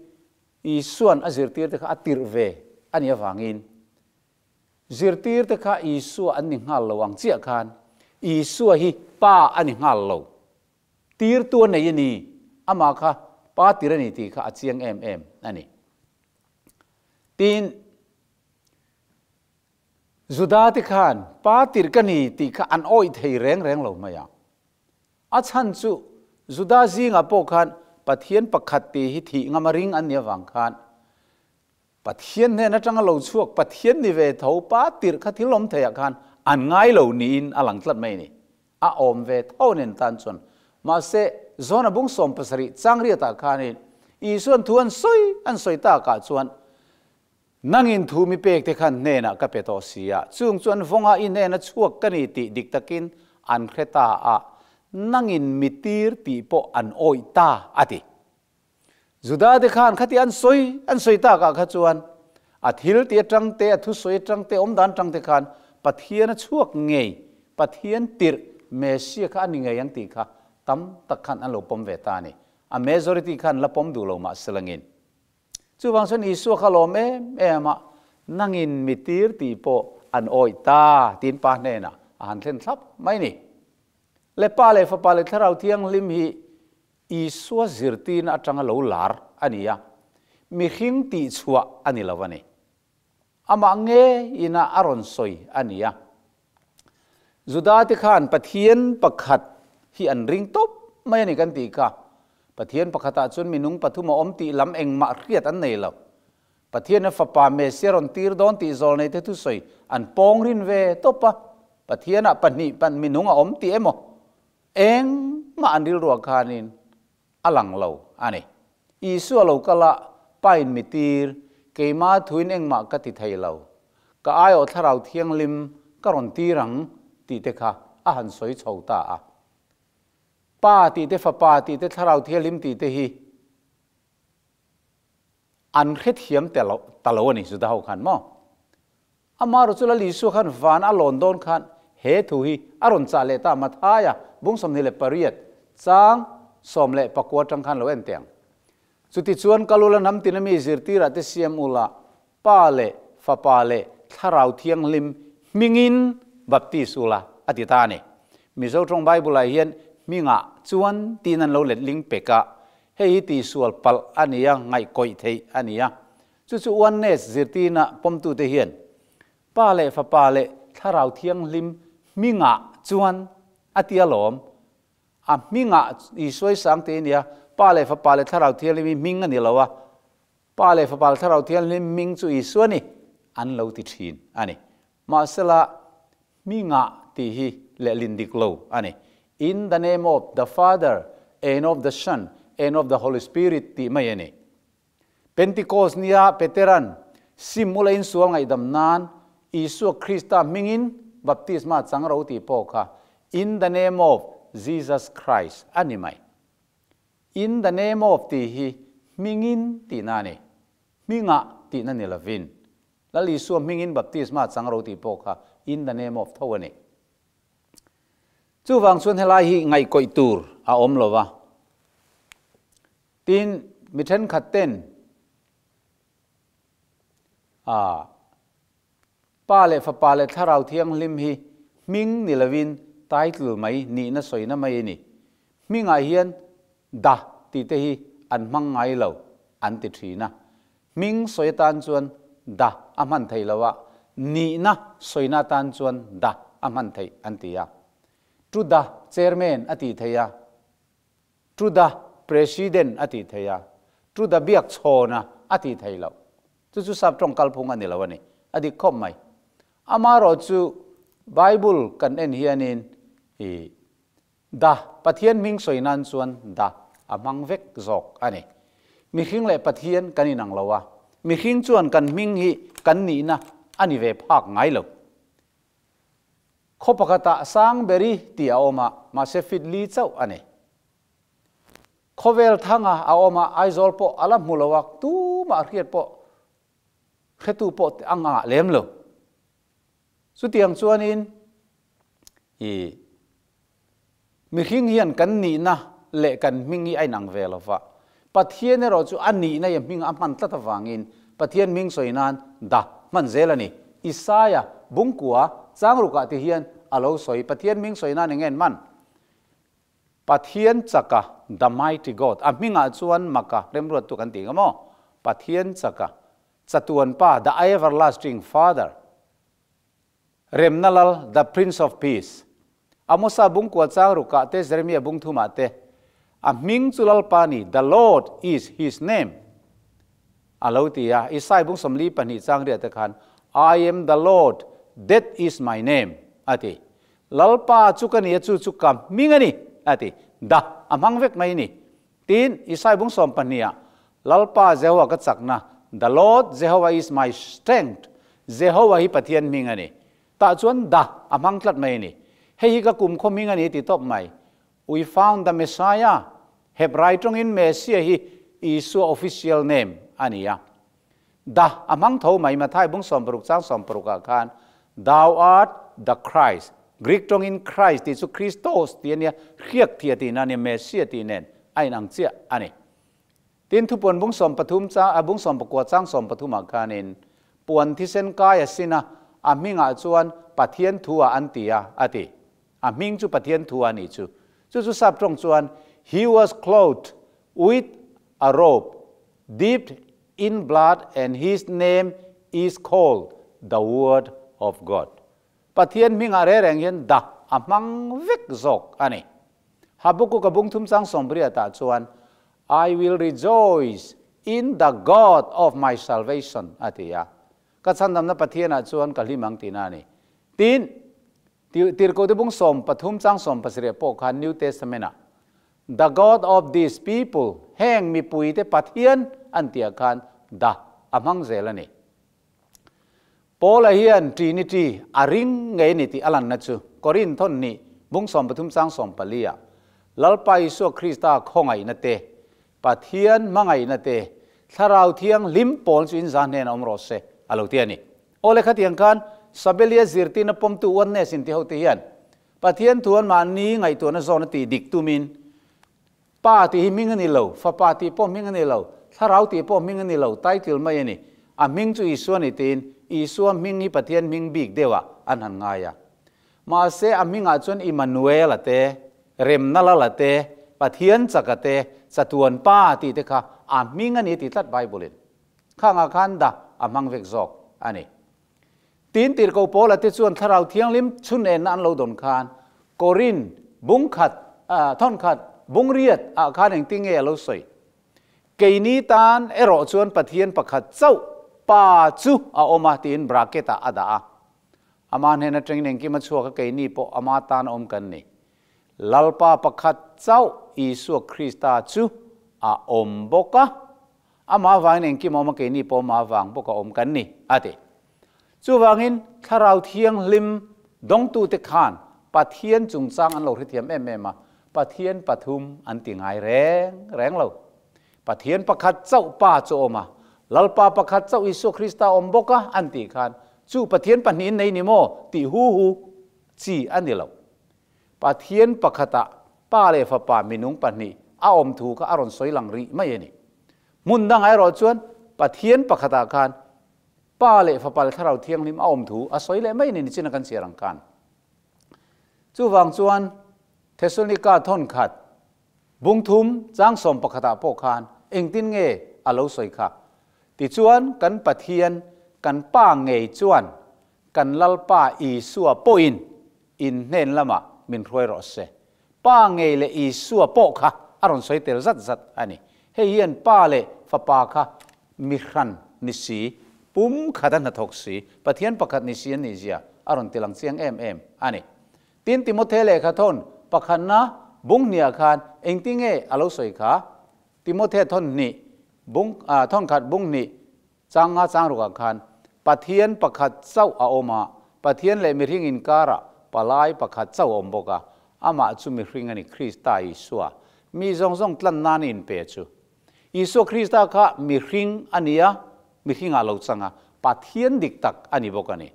Isuan a zirtir te kha a tirh ve a nih avangin Zirtir te kha Isua an ni nghal lo ang chiah khan Isua hi Pa a ni nghal lo. Tirtu a nei a ni, amah kha Pa tir a ni tih kha a chiang em em a ni. Tin, Juda te khan Pa tir ka ni tih kha an awih thei reng reng lo mai a. A chhan chu Juda zingah pawh khan Pathian pakhat tih hi thih ngam a ring an nih avang khan Pathian hnen atanga lo chhuak Pathian ni ve tho pa tirh kha thil awm theiah khan an ngai lo niin a lang tlat mai a ni. A awm ve tho nen tan chuan. Mahse, John-a bung 17 changriatah khanin Isua'n thu an sawi an sawi takah chuan, Nangin thu mi pek te khan hnenah ka pe tawh si a, chung chu an vawnga i hnena chhuak ka ni tih dik takin an hre ta a, nangin mi tir tih pawh an awih ta, a ti. Juda te khan khati an sawi an sawi takah kha chuan a thil ti atang te, a thusawi atang te, awmdan atang te khan Pathian a chhuak ngei, Pathian tirh Messiah kha a ni ngei ang tih kha tam tak khan an lo pawm ve ta a ni. A majority khan la pawm duh lo mah selangin. Chuvang chuan Isua kha lawm em em a, nangin mi tir tih pawh an awih ta tiin Pa hnenah a han thlen thlap mai ni. Le Pa leh Fapa leh Thlarau Thianghlim hi Isua zirtirna atanga lo lar a ni a, mihring tihchhuah a ni lo a ni. Amah nge ina a rawn sawi a ni a. Juda te khan Pathian pakhat hi an ring tawp mai a ni kan tih kha. Pathian pakhatah chuan minung pathum a awm tih lam engmah hriat an nei lo. Pathian a fapa Messiah rawn tir dawn tih zawlnei te thusawi an pawng rin ve tawp a. Pathianah pahnih pan minung a awm tih emaw engmah an rilruah khanin a lang lo a ni. Isua lo kal a, Pain mi tir, keima thuin engmah ka ti thei lo. Ka aiawh Thlarau Thianghlim ka rawn tir ang tih te kha a han sawi chho ta a. Pa tih te, Fapa tih te, Thlarau Thianghlim tih te hi an hrethiam ta lo a ni Juda ho khan maw? Amaherawhchu chu Lal Isua khan van a lawn dawn khan he thu hi a rawn chah leh ta Mathaia bung 28 chang 19 atang khan lo en teh ang. Chutichuan Kalula hnam tina mi zirtirah te siam ula Pa leh Fapa leh Thlarau Thianghlim hmingin baptis ula a ti ta a ni. Mizo tawng Bible-ah hian hmingah chuan tiin an lo letling pek a, hei hi tihsual palh a ni a, ngaihkawih theih a ni a. Chu chu Oneness zirtirna pawmtute hian Pa leh Fapa leh Thlarau Thianghlim hmingah chuan a ti alawm. A hmingah Isua i sang tih a nia, Pa leh Fapa leh Thlarau Thianghlim hi hming a ni lo a, Pa leh Fapa leh Thlarau Thianghlim hming chu Isua ni an lo ti thin a ni. Mahsela hmingah tih hi lehlin dik lo a ni. In the name of the Father and of the Son and of the Holy Spirit tih mai a ni. Pentikos nia Peteran sim ula insual ngaihdam nan Isua Krista hmingin baptisma chang ro tih pawh kha In the name of Jesus Christ a ni mai. In the name of tih hi hmingin tihna a ni. Hmingah tihna ni lovin. Lal Isua hmingin baptisma chang ro tih pawh kha In the name of tho a ni. Chuvang chuan helai hi ngaihkawih tur a awm lo va. Tin, mi thenkhat ten a Pa leh Fapa leh Thlarau Thianghlim hi hming ni lovin title mai nihna sawina mai a ni. Hmingah hian da tih te hi an hmang ngai lo an ti thin a. Hming sawi atan chuan da a hman theih lo a, nihna sawina atan chuan da a hman theih an ti a. To the chairman a tih theih a. To the President a tih theih a, To the biak chhawna a tih theih loh. Chu chu sap tawng kalphung a ni lo a ni. A dik khawp mai. Amaherawh chu Bible kan en hianin i the Pathian hming sawi nan chuan the a hmang vek zawk a ni. Mihring leh Pathian kan inang lo a, mihring chuan kan hming hi kan nihna a ni ve phak ngai lo. Khaw pakhatah Sangberi tih a awm a, mahse fit li chauh a ni. Khawvel thanga a awm a, Aizawl pawh a la hmu lo a, tumah hriat pawh hretu pawh a ngah lem lo. Chutiang chuanin i mihring hian kan nihna leh kan hming hi a inang ve lo va, Pathian erawh chu a nihna i hming a hman tlat avangin Pathian hming sawi nan dah hman zel a ni. Isaia bungkua changrukah ti hian a lo sawi, Pathian hming sawi nan eng nge an hman? Pathian chaka, the mighty God, a hmingah chuan maka remruattu kan tih nga maw? Pathian chaka, chatuan pa, the everlasting Father, Remna Lal, the Prince of Peace. Amosa bungkua changrukah te, Jeremia bungthumah te, a hming chu Lalpa ni, the Lord is his name, a lo ti a. Isai bung 42 changriah te khan, I am the Lord, that is my name, a ti. Lalpa chu ka ni a, chu chu ka hming a ni, a ti. Da, a hmang vek mai ni. Tin, Isai bung 12ah, Lalpa Jehovah ka chakna, the Lord Jehovah is my strength, Jehovah hi Pathian hming a ni. Tah chuan da a hmang tlat mai a ni. Hei hi ka kum khaw hming a ni ti tawp mai. We found the Messiah, Hebrai tawngin Messiah hi Isua official name a ni a. Da a hmang tho mai, Mathai bung 60 chang 60 ah khan, Thou art the Christ, Greek tawngin Christ tih chu Christos tih a nia, hriak thih a tihna a nia, Messiah tih nen a inang chiah a ni. Tin, thupuan bung 13 chang, bung 19 chang 13 ah khanin puan thisen kai a sin a, a hmingah chuan Pathian thu ah an ti a, a ti. A hming chu Pathian thu a nih chu. Chu chu sap tawng chuan He was clothed with a robe dipped in blood and his name is called the Word of God. Pathian hmingah reng reng hian dah a hmang vek zawk a ni. Habakkuk a bung thum chang 80 ah chuan I will rejoice in the God of my salvation a ti a. Ka chhandamna Pathianah chuan ka hlim ang tihna a ni. Tin, Tirhkohte bung 13 chang 17 pawh khan New Testament ah The God of these people, heng mipuite Pathian an tih ah khan dah a hmang zel a ni. Paula hian Trinity a ring ngei a ni tih a lanna chu Korinth thawn nih bung 13 chang 14 ah Lalpa Isua Krista khawngaihna te, Pathian hmangaihna te, Thlarau Thianghlim pawl chu inza hnenah awm rawh se a lo ti a ni. Aw le khatiang khan Sabelia zirtirna pawmtu Oneness intihote hian Pathian thuan mahni ngaihtuahna zawna tih dik tumin Pa tih hi hming a ni lo, Fapa tih pawh hming a ni lo, Thlarau tih pawh hming a ni lo, title mai a ni. A hming chu Isua ni tiin Isua hming hi Pathian hming bik deuhah an han ngai a. Mahse a hmingah chuan Immanuel-a te, Remna Lala te, Pathian Chaka te, Chatuan Pa tih te kha a hming a ni tih tlat Bible-in. Khangah khan dah a hmang vek zawk a ni. Tin tirhkoh Paula te chuan Thlarau Thianghlim chhun enna an lo dawn khan Korin bung khat, thawn khat, bung riat ah khan engtin nge a lo sawi? Keini tan erawh chuan Pathian pakhat chauh Pa chu a awm a tiin bracket ah a dah a. Ama hnen atangin engkim a chhuak a keini pawh ama tan awm kan ni. Lalpa pakhat chauh Isua Krista chu a awm bawk a. Amah avangin engkim a awm a, keini pawh amah avang bawk a awm kan ni, a ti. Chuvangin Thlarau Thianghlim dawngtute khan Pathian chungchang an lo hrethiam em em a, Pathian pathum an ti ngai reng reng lo. Pathian pakhat chauh Pa chu a awm a, Lalpa pakhat chauh Isua Krista a awm bawk a, an tih khan chu Pathian pahnihin nei ni maw tih hu hu chi a ni lo. Pathian pakhatah Pa leh Fapa minung pahnih a awm thu kha a rawn sawi lang rih mai a ni. Hmun dangah erawh chuan Pathian pakhatah khan Pa leh Fapa leh Thlarau Thianghlim a awm thu a sawi leh mai a ni nichin a kan chhiar ang khan. Chuvang chuan Thesalonika thawn khat bung thum chang 11 ah pawh khan engtin nge a lo sawi kha? Tichuan kan Pathian kan Pa ngei chuan kan Lalpa Isua pawhin in hnen lamah min hruai rawh se. Pa ngei leh Isua pawh kha a rawn sawi tel zat zat a ni. Hei hian Pa leh Fapa kha mi hran ni si, pum khat a hnathawk si, Pathian pakhat ni si an nih zia a rawn tilang chiang em em a ni. Tin Timothe lehkha thawn pakhatna bung hniah khan engtin nge a lo sawi kha? Timothe thawn hnih bung thawn khat bung hnih Chang nga chang rukah khan Pathian pakhat chauh a awm a, Pathian leh mihring inkarah palai pakhat chauh a awm bawk a, amah chu mihring a ni, Krista Isua. Mi zawng zawng tlan nan a inpe chu. Isua Krista kha mihring a ni a, mihringah lo chang a, Pathian dik tak a ni bawk a ni.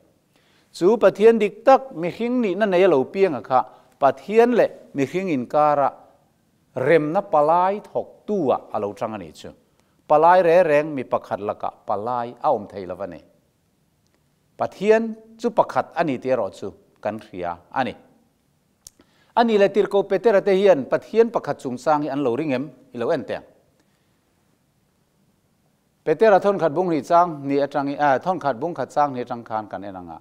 Chu Pathian dik tak mihring nihna nei a lo pianga kha Pathian leh mihring inkarah Remna palai thawktu ah a lo chang a nih chu. Palai re reng mi pakhat lakah palai a awm thei lo a ni. Pathian chu pakhat a ni tih erawh chu kan hria a ni. A nih leh Tirhkoh Petera te hian Pathian pakhat chungchang hi an lo ring em? I lo en teh ang. Petera thawnkhat bung hnih chang hnih atangin, thawnkhat bung khat chang hnih atang khan kan en ang a.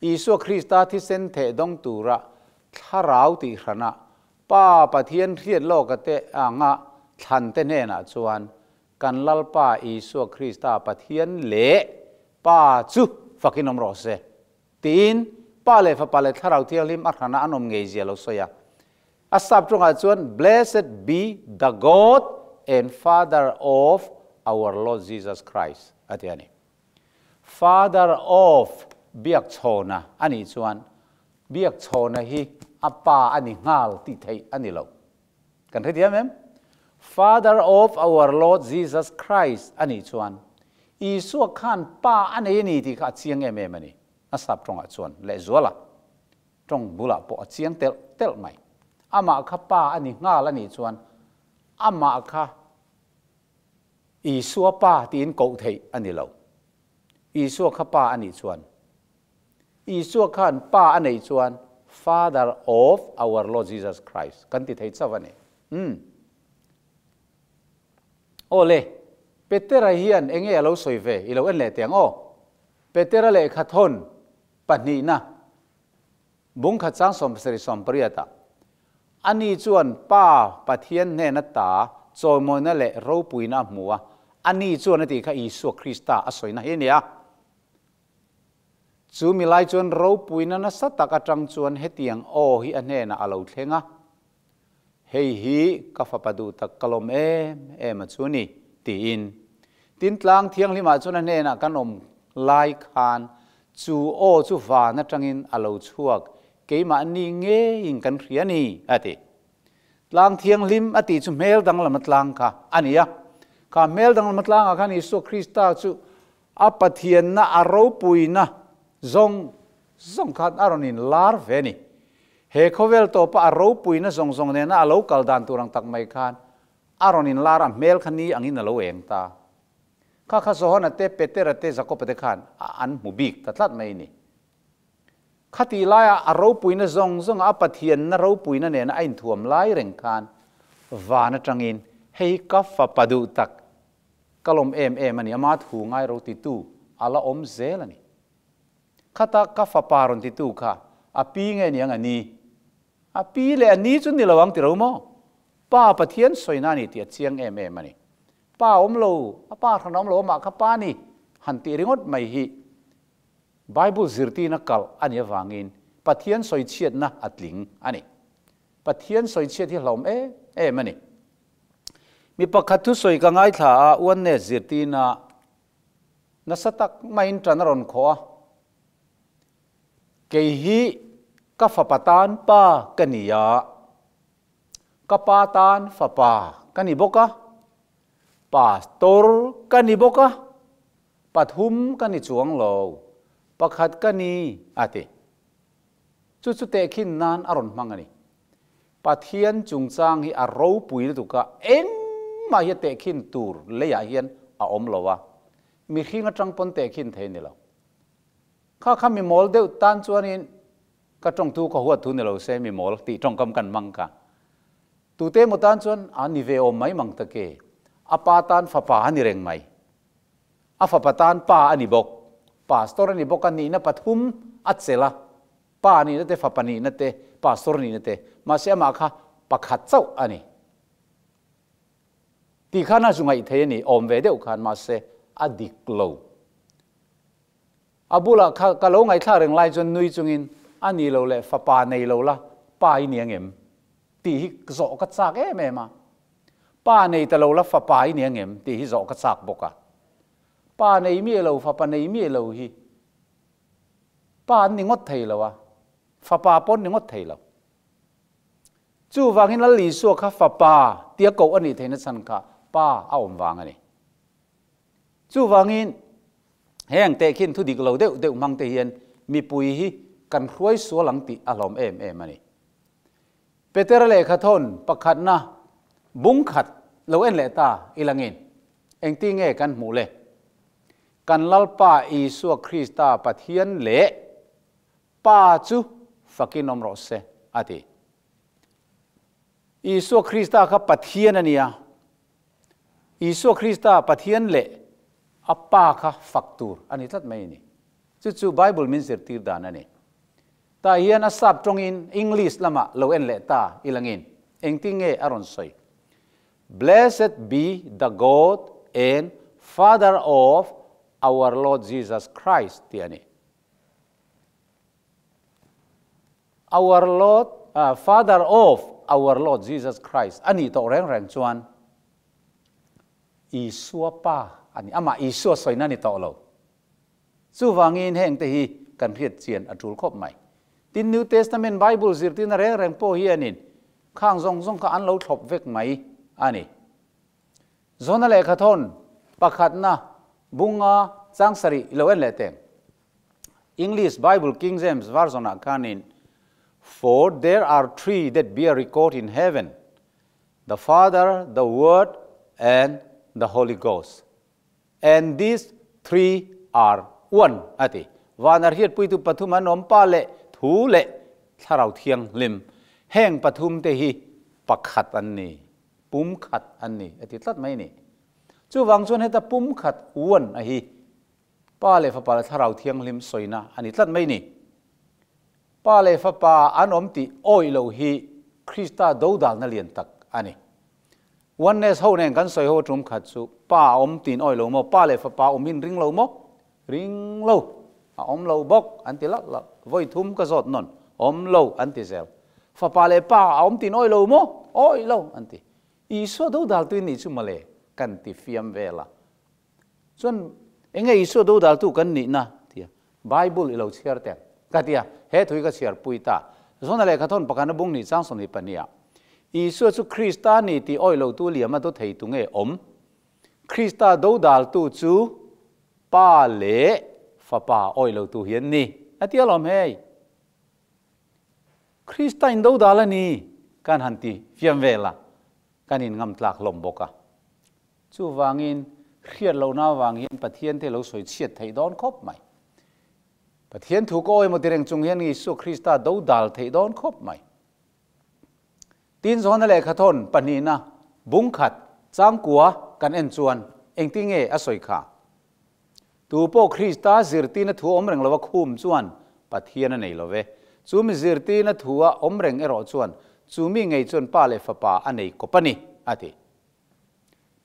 Isua Krista thisen theh dawng tura thlarau tih hranah Pa Pathian hriat lawka te anga thlan te hnenah chuan kan Lalpa Isua Krista Pathian leh Pa chu fakin awm rawh se tiin Pa leh Fapa leh Thlarau Thianghlim a hrana an awm ngei zia lo sawi a. A sap tawngah chuan Blessed be the God and Father of our Lord Jesus Christ a ti a ni. Father of Biakchhawna a nih chuan Biakchhawna hi a pa a ni nghal tih theih a ni lo. Kan hrethiam em? Father of our Lord Jesus Christ a nih chuan Isua khan pa a nei a ni tih kha a chiang em em a ni. A sap tawngah chuan lehzuala tawng bulah pawh a chiang telh telh mai. Amah kha pa a ni nghal a nih chuan. Amah kha Isua Pa tiin koh theih a ni lo. Isua kha Pa a nih chuan, Isua khan Pa a neih chuan Father of our Lord Jesus Christ kan ti thei chauh a ni. Umm. Aw le, Petera hian enge a lo sawi ve i lo en leh teh ang aw. Petera lehkha thawn pahnihna Bungkhat chang 78 ah, Ani chuan Pa Pathian hnen ata chawimawina leh ropuina a hmu a, ani chuan a tih kha Isua Krista a sawina hi a ni a. Chu mi lai chuan ropuina nasa tak atang chuan hetiang aw hi a hnenah a lo thleng a, Hei hi ka fapa duh tak ka lawm em em a chu ni, tiin. Tin, tlang thianghlimah chuan a hnenah kan awm lai khan chu aw chu van atangin a lo chhuak, keimahni ngeiin kan hria ni, a ti. Tlang thianghlim a tih chu hmel danglam atlang kha a ni a. Kha hmel danglam atlangah khan Isua Krista chu a Pathianna a ropuina zawng zawng khan a rawn inlar ve a ni. He khawvel tawpa a ropuina zawng zawng nena a lo kal dan tur ang tak mai khan a rawn inlar a, hmel kha ni angin a lo eng ta. Kha kha Johana te, Petera te, Jakoba te khan an hmu bik ta tlat mai a ni. Khatih laia a ropuina zawng zawnga a Pathianna ropuina nena a inthuam lai reng khan van atangin, Hei ka fapa duh tak, ka lawm em em a ni, ama thu ngai ro titu a la awm zel a ni. Khata ka fapa rawn titu kha a pi nge niang a ni? A pi leh a ni chu ni lo ang ti ro maw? Pa Pathian sawina a ni tih a chiang em em a ni. Pa awm lo, a pa hran awm lo amah kha pa ni han tih ringawt mai hi Bible zirtirna kalh a nih avangin Pathian sawichhiatna a tling a ni. Pathian sawichhiat hi hlauhawm em em a ni. Mi pakhat thusawi ka ngaithla a, Oneness zirtirna Nasa tak maiin ṭan a rawn khawh a, Kei hi ka fapa tan pa ka ni a, ka pa tan fapa ka ni bawk a, pastor ka ni bawk a, pathum ka ni chuang lo, pakhat ka ni, a ti. Chu chu tehkhin nan a rawn hmang a ni. Pathian chungchang hi a ropui lutuk a, engmah hi a tehkhin tur leiah hian a awm lo a, mihring atang pawn tehkhin thei a ni lo. Kha kha mi mawl deuh tan chuanin ka tawngthu ka huat thu ni lo se mi mawl tih tawngkam kan hmang kha. Tute emaw tan chuan a ni ve awm mai mang tak e, a pa tan fapa a ni reng mai. A fapa tan pa a ni bawk, pastor a ni bawk a, nihna pathum a chelh a. Pa nihna te, fapa nihna te, pastor nihna te, mahse amah kha pakhat chauh a ni. Tih khan a zu ngaih thei a ni, awm ve deuh khan, mahse a dik lo. A bulah kha ka lo ngaihthlak reng lai chuan nui chungin, A ni lo le, fapa nei lo la, pa i ni angem? Tih hi zawh ka chak em em a. Pa nei ta lo la, fapa i ni angem? Tih hi zawh ka chak bawk a. Pa nei miah lo, fapa nei miah lo hi Pa an ni ngawt thei lo a, fapa pawh an ni ngawt thei lo. Chuvangin Lal Isua kha fapa tia koh a nih theihna chhan kha Pa a awm vang a ni. Chuvangin heng tehkhin thu dik lo deuh deuh hmang te hian mipui hi kan hruai sual ang tih a hlawm em em a ni. Petera lehkha thawn pakhatna bung khat lo en leh ta ilangin engti nge kan hmuh le? Kan Lalpa Isua Krista Pathian leh Pa chu fakin awm rawh se, a ti. Isua Krista kha Pathian a nia. Isua Krista Pathian leh a Pa kha fak tur a ni tlat mai a ni. Chu chu Bible min zirtir dan a ni. Tah hian a sap tawngin English lamah lo en leh ta ilangin engtin nge a rawn sawi? Blessed be the God and Father of our Lord Jesus Christ tih a ni. Our Lord, Father of our Lord Jesus Christ a nih tawh reng reng chuan Isua Pa a ni. Amah Isua sawina a ni tawh lo. Chuvangin heng te hi kan hriat chian a tul khawp mai. Tin, New Testament Bible zirtirna reng reng pawh hianin khang zawng zawng kha an lo thlawp vek mai a ni. Zona lehkha thawn pakhatna bunga chang sarih i lo en leh teng. English Bible King James Version ah khanin, For there are three that bear record in heaven, The Father, the Word and the Holy Ghost. And these three are one a ti. Van a hriatpuitu pathum an awm Pa leh Thu leh Thlarau Thianghlim. Heng pathum te hi pakhat an ni, pum khat an ni a ti tlat mai a ni. Chuvang chuan heta pum khat, one, a hi Pa leh Fapa leh Thlarau Thianghlim sawina a ni tlat mai a ni. Pa leh Fapa an awm tih awih loh hi Krista dodalna lian tak a ni. Oneness ho nen kan sawi ho tum khat chu Pa a awm tiin awih lo maw? Pa leh Fapa awm hin ring lo maw? Ring lo. A awm lo bawk an ti lak lak. Vawi thum ka zawt nawn. Awm lo an ti zel. Fapa leh Pa a awm tiin awih lo maw? Awih lo an ti. Isua dodaltu in nih chu mawle kan ti fiam vel a. Chuan enge Isua dodaltu kan nihna tia Bible i lo chhiar teh ka tia he thu hi ka chhiar pui ta. Zona lehkha thawn pakhatna bung nih chang 22 ah Isua chu Krista ni tih awih lotu liama do thei tu nge awm? Krista dodaltu chu Pa leh Fapa awih lotu hi an ni a ti alawm hei. Krista in dodal a ni kan han ti fiam vel a, kan in ngam tlak hlawm bawk a. Chuvangin, hriat lohna avang hian Pathian te lo sawi chhiat theih dawn khawp mai. Pathian thu ka awih maw ti reng chung hian Isua Krista do dal theih dawn khawp mai. Tin Johana lehkha thawn pahnihna bung khat changkua kan en chuan engtin nge a sawi kha? Tu pawh Krista zirtirna thu awm reng lova khum chuan Pathian a nei lo ve. Chu mi zirtirna thu a awm reng erawh chuan chu mi ngei chuan Pa leh Fapa a nei kawp a ni, a ti.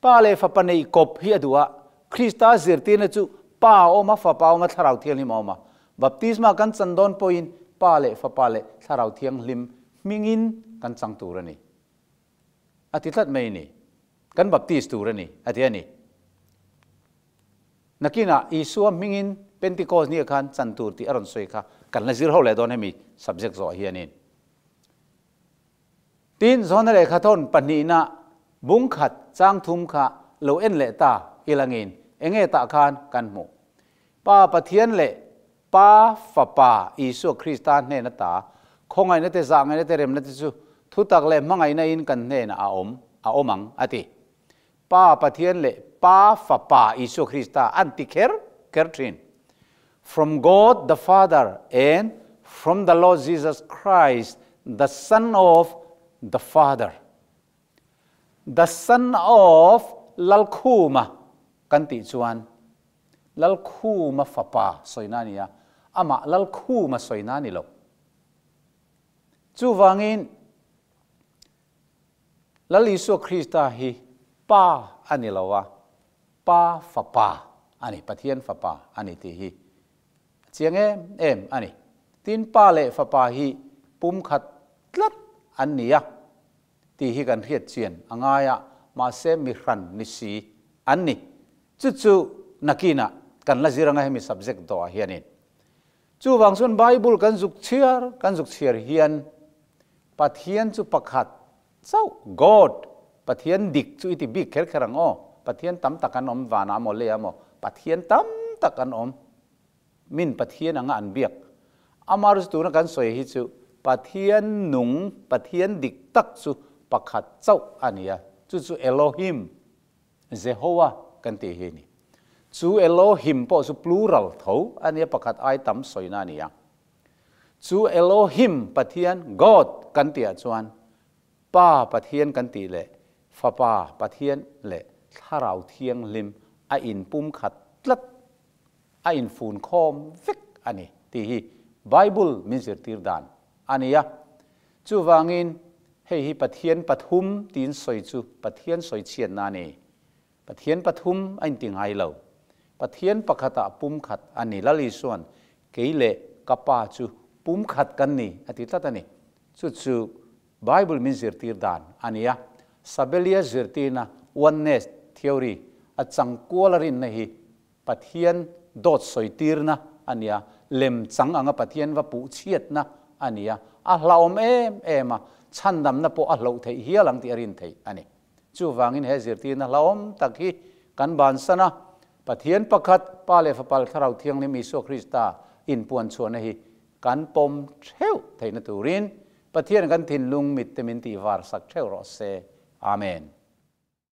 Pa leh Fapa neih kawp hi a duh a, Krista zirtirna chu Pa a awm a, Fapa a awm a, Thlarau Thianghlim a awm a. Baptisma kan chan dawn pawhin Pa leh Fapa leh Thlarau Thianghlim hmingin kan chang tur a ni. A ti tlat mai a ni. Kan baptis tur a ni, a ti a ni. Nakinah Isua hmingin Pentecost nia khan chan tur tih a rawn sawi kha kan la zir ho leh dawn hemi subject zawh hianin. Tin, Johana lehkha thawn pahnihna bung khat chang thum kha lo en leh ta ilangin enge tah khan kan hmuh. Pa Pathian leh Pa Fapa Isua Krista hnen ata khawngaihna te zahngaihna te remna te chu thutak leh hmangaihna in kan hnenah a awm a awm ang a ti. Pa Pathian leh Pa Fapa Isua Krista an ti kher kher thin. From God the Father and from the Lord Jesus Christ the Son of the Father. The Son of Lalkhuma kan tih chuan Lalkhuma fapa sawina a ni a, amah Lalkhuma sawina a ni lo. Chuvangin Lal Isua Krista hi Pa a ni lo a, Pa Fapa a ni, Pathian Fapa a ni tih hi a chiang em em a ni. Tin, Pa leh Fapa hi pumkhat tlat an ni a tih hi kan hriat chian a ngai a, mahse mi hran ni si an ni. Chu chu nakinah kan la zir anga hemi subject dawhah hianin. Chuvang chuan Bible kan zuk chhiar kan zuk chhiar hian Pathian chu pakhat chauh, God, Pathian dik chu i ti bik kher kher ang aw. Pathian tam tak an awm, vanah maw leiah maw, Pathian tam tak an awm. Min Pathian anga an biak. Amah chu tuna kan sawi hi chu Pathian nung, Pathian dik tak chu pakhat chauh a ni a, chu chu Elohim, Jehovah kan tih hi a ni. Chu Elohim pawh chu plural tho a nia, pakhat ai tam sawina a ni a. Chu Elohim Pathian, God, kan tihah chuan Pa Pathian kan tih leh Fapa Pathian leh Thlarau Thianghlim a inpumkhat tlat, a infun khawm vek a ni tih hi Bible min zirtir dan a ni a. Chuvangin hei hi Pathian pathum tiin sawi chu Pathian sawi chhiatna a ni. Pathian pathum a inti ngai lo. Pathian pakhatah pumkhat a ni. Lal Isuan, Kei leh ka Pa chu pumkhat kan ni a ti tlat a ni. Chu chu Bible min zirtir dan a ni a. Sabelia zirtirna Oneness theory a changkual a rinna hi Pathian dawt sawitirna a ni a, lem chang anga Pathian va puh chhiatna a ni a, a hlauhawm em em a, chhandamna pawh a hloh theih hial ang tih a rin theih a ni. Chuvangin he zirtirna hlauhawm tak hi kan bansan a, Pathian pakhat, Pa leh Fapa leh Thlarau Thianghlim Isua Krista inpuan chhuahna hi kan pawm theuh theihna turin Pathian kan thinlung mitte min tihvar sak theuh rawh se. Amen.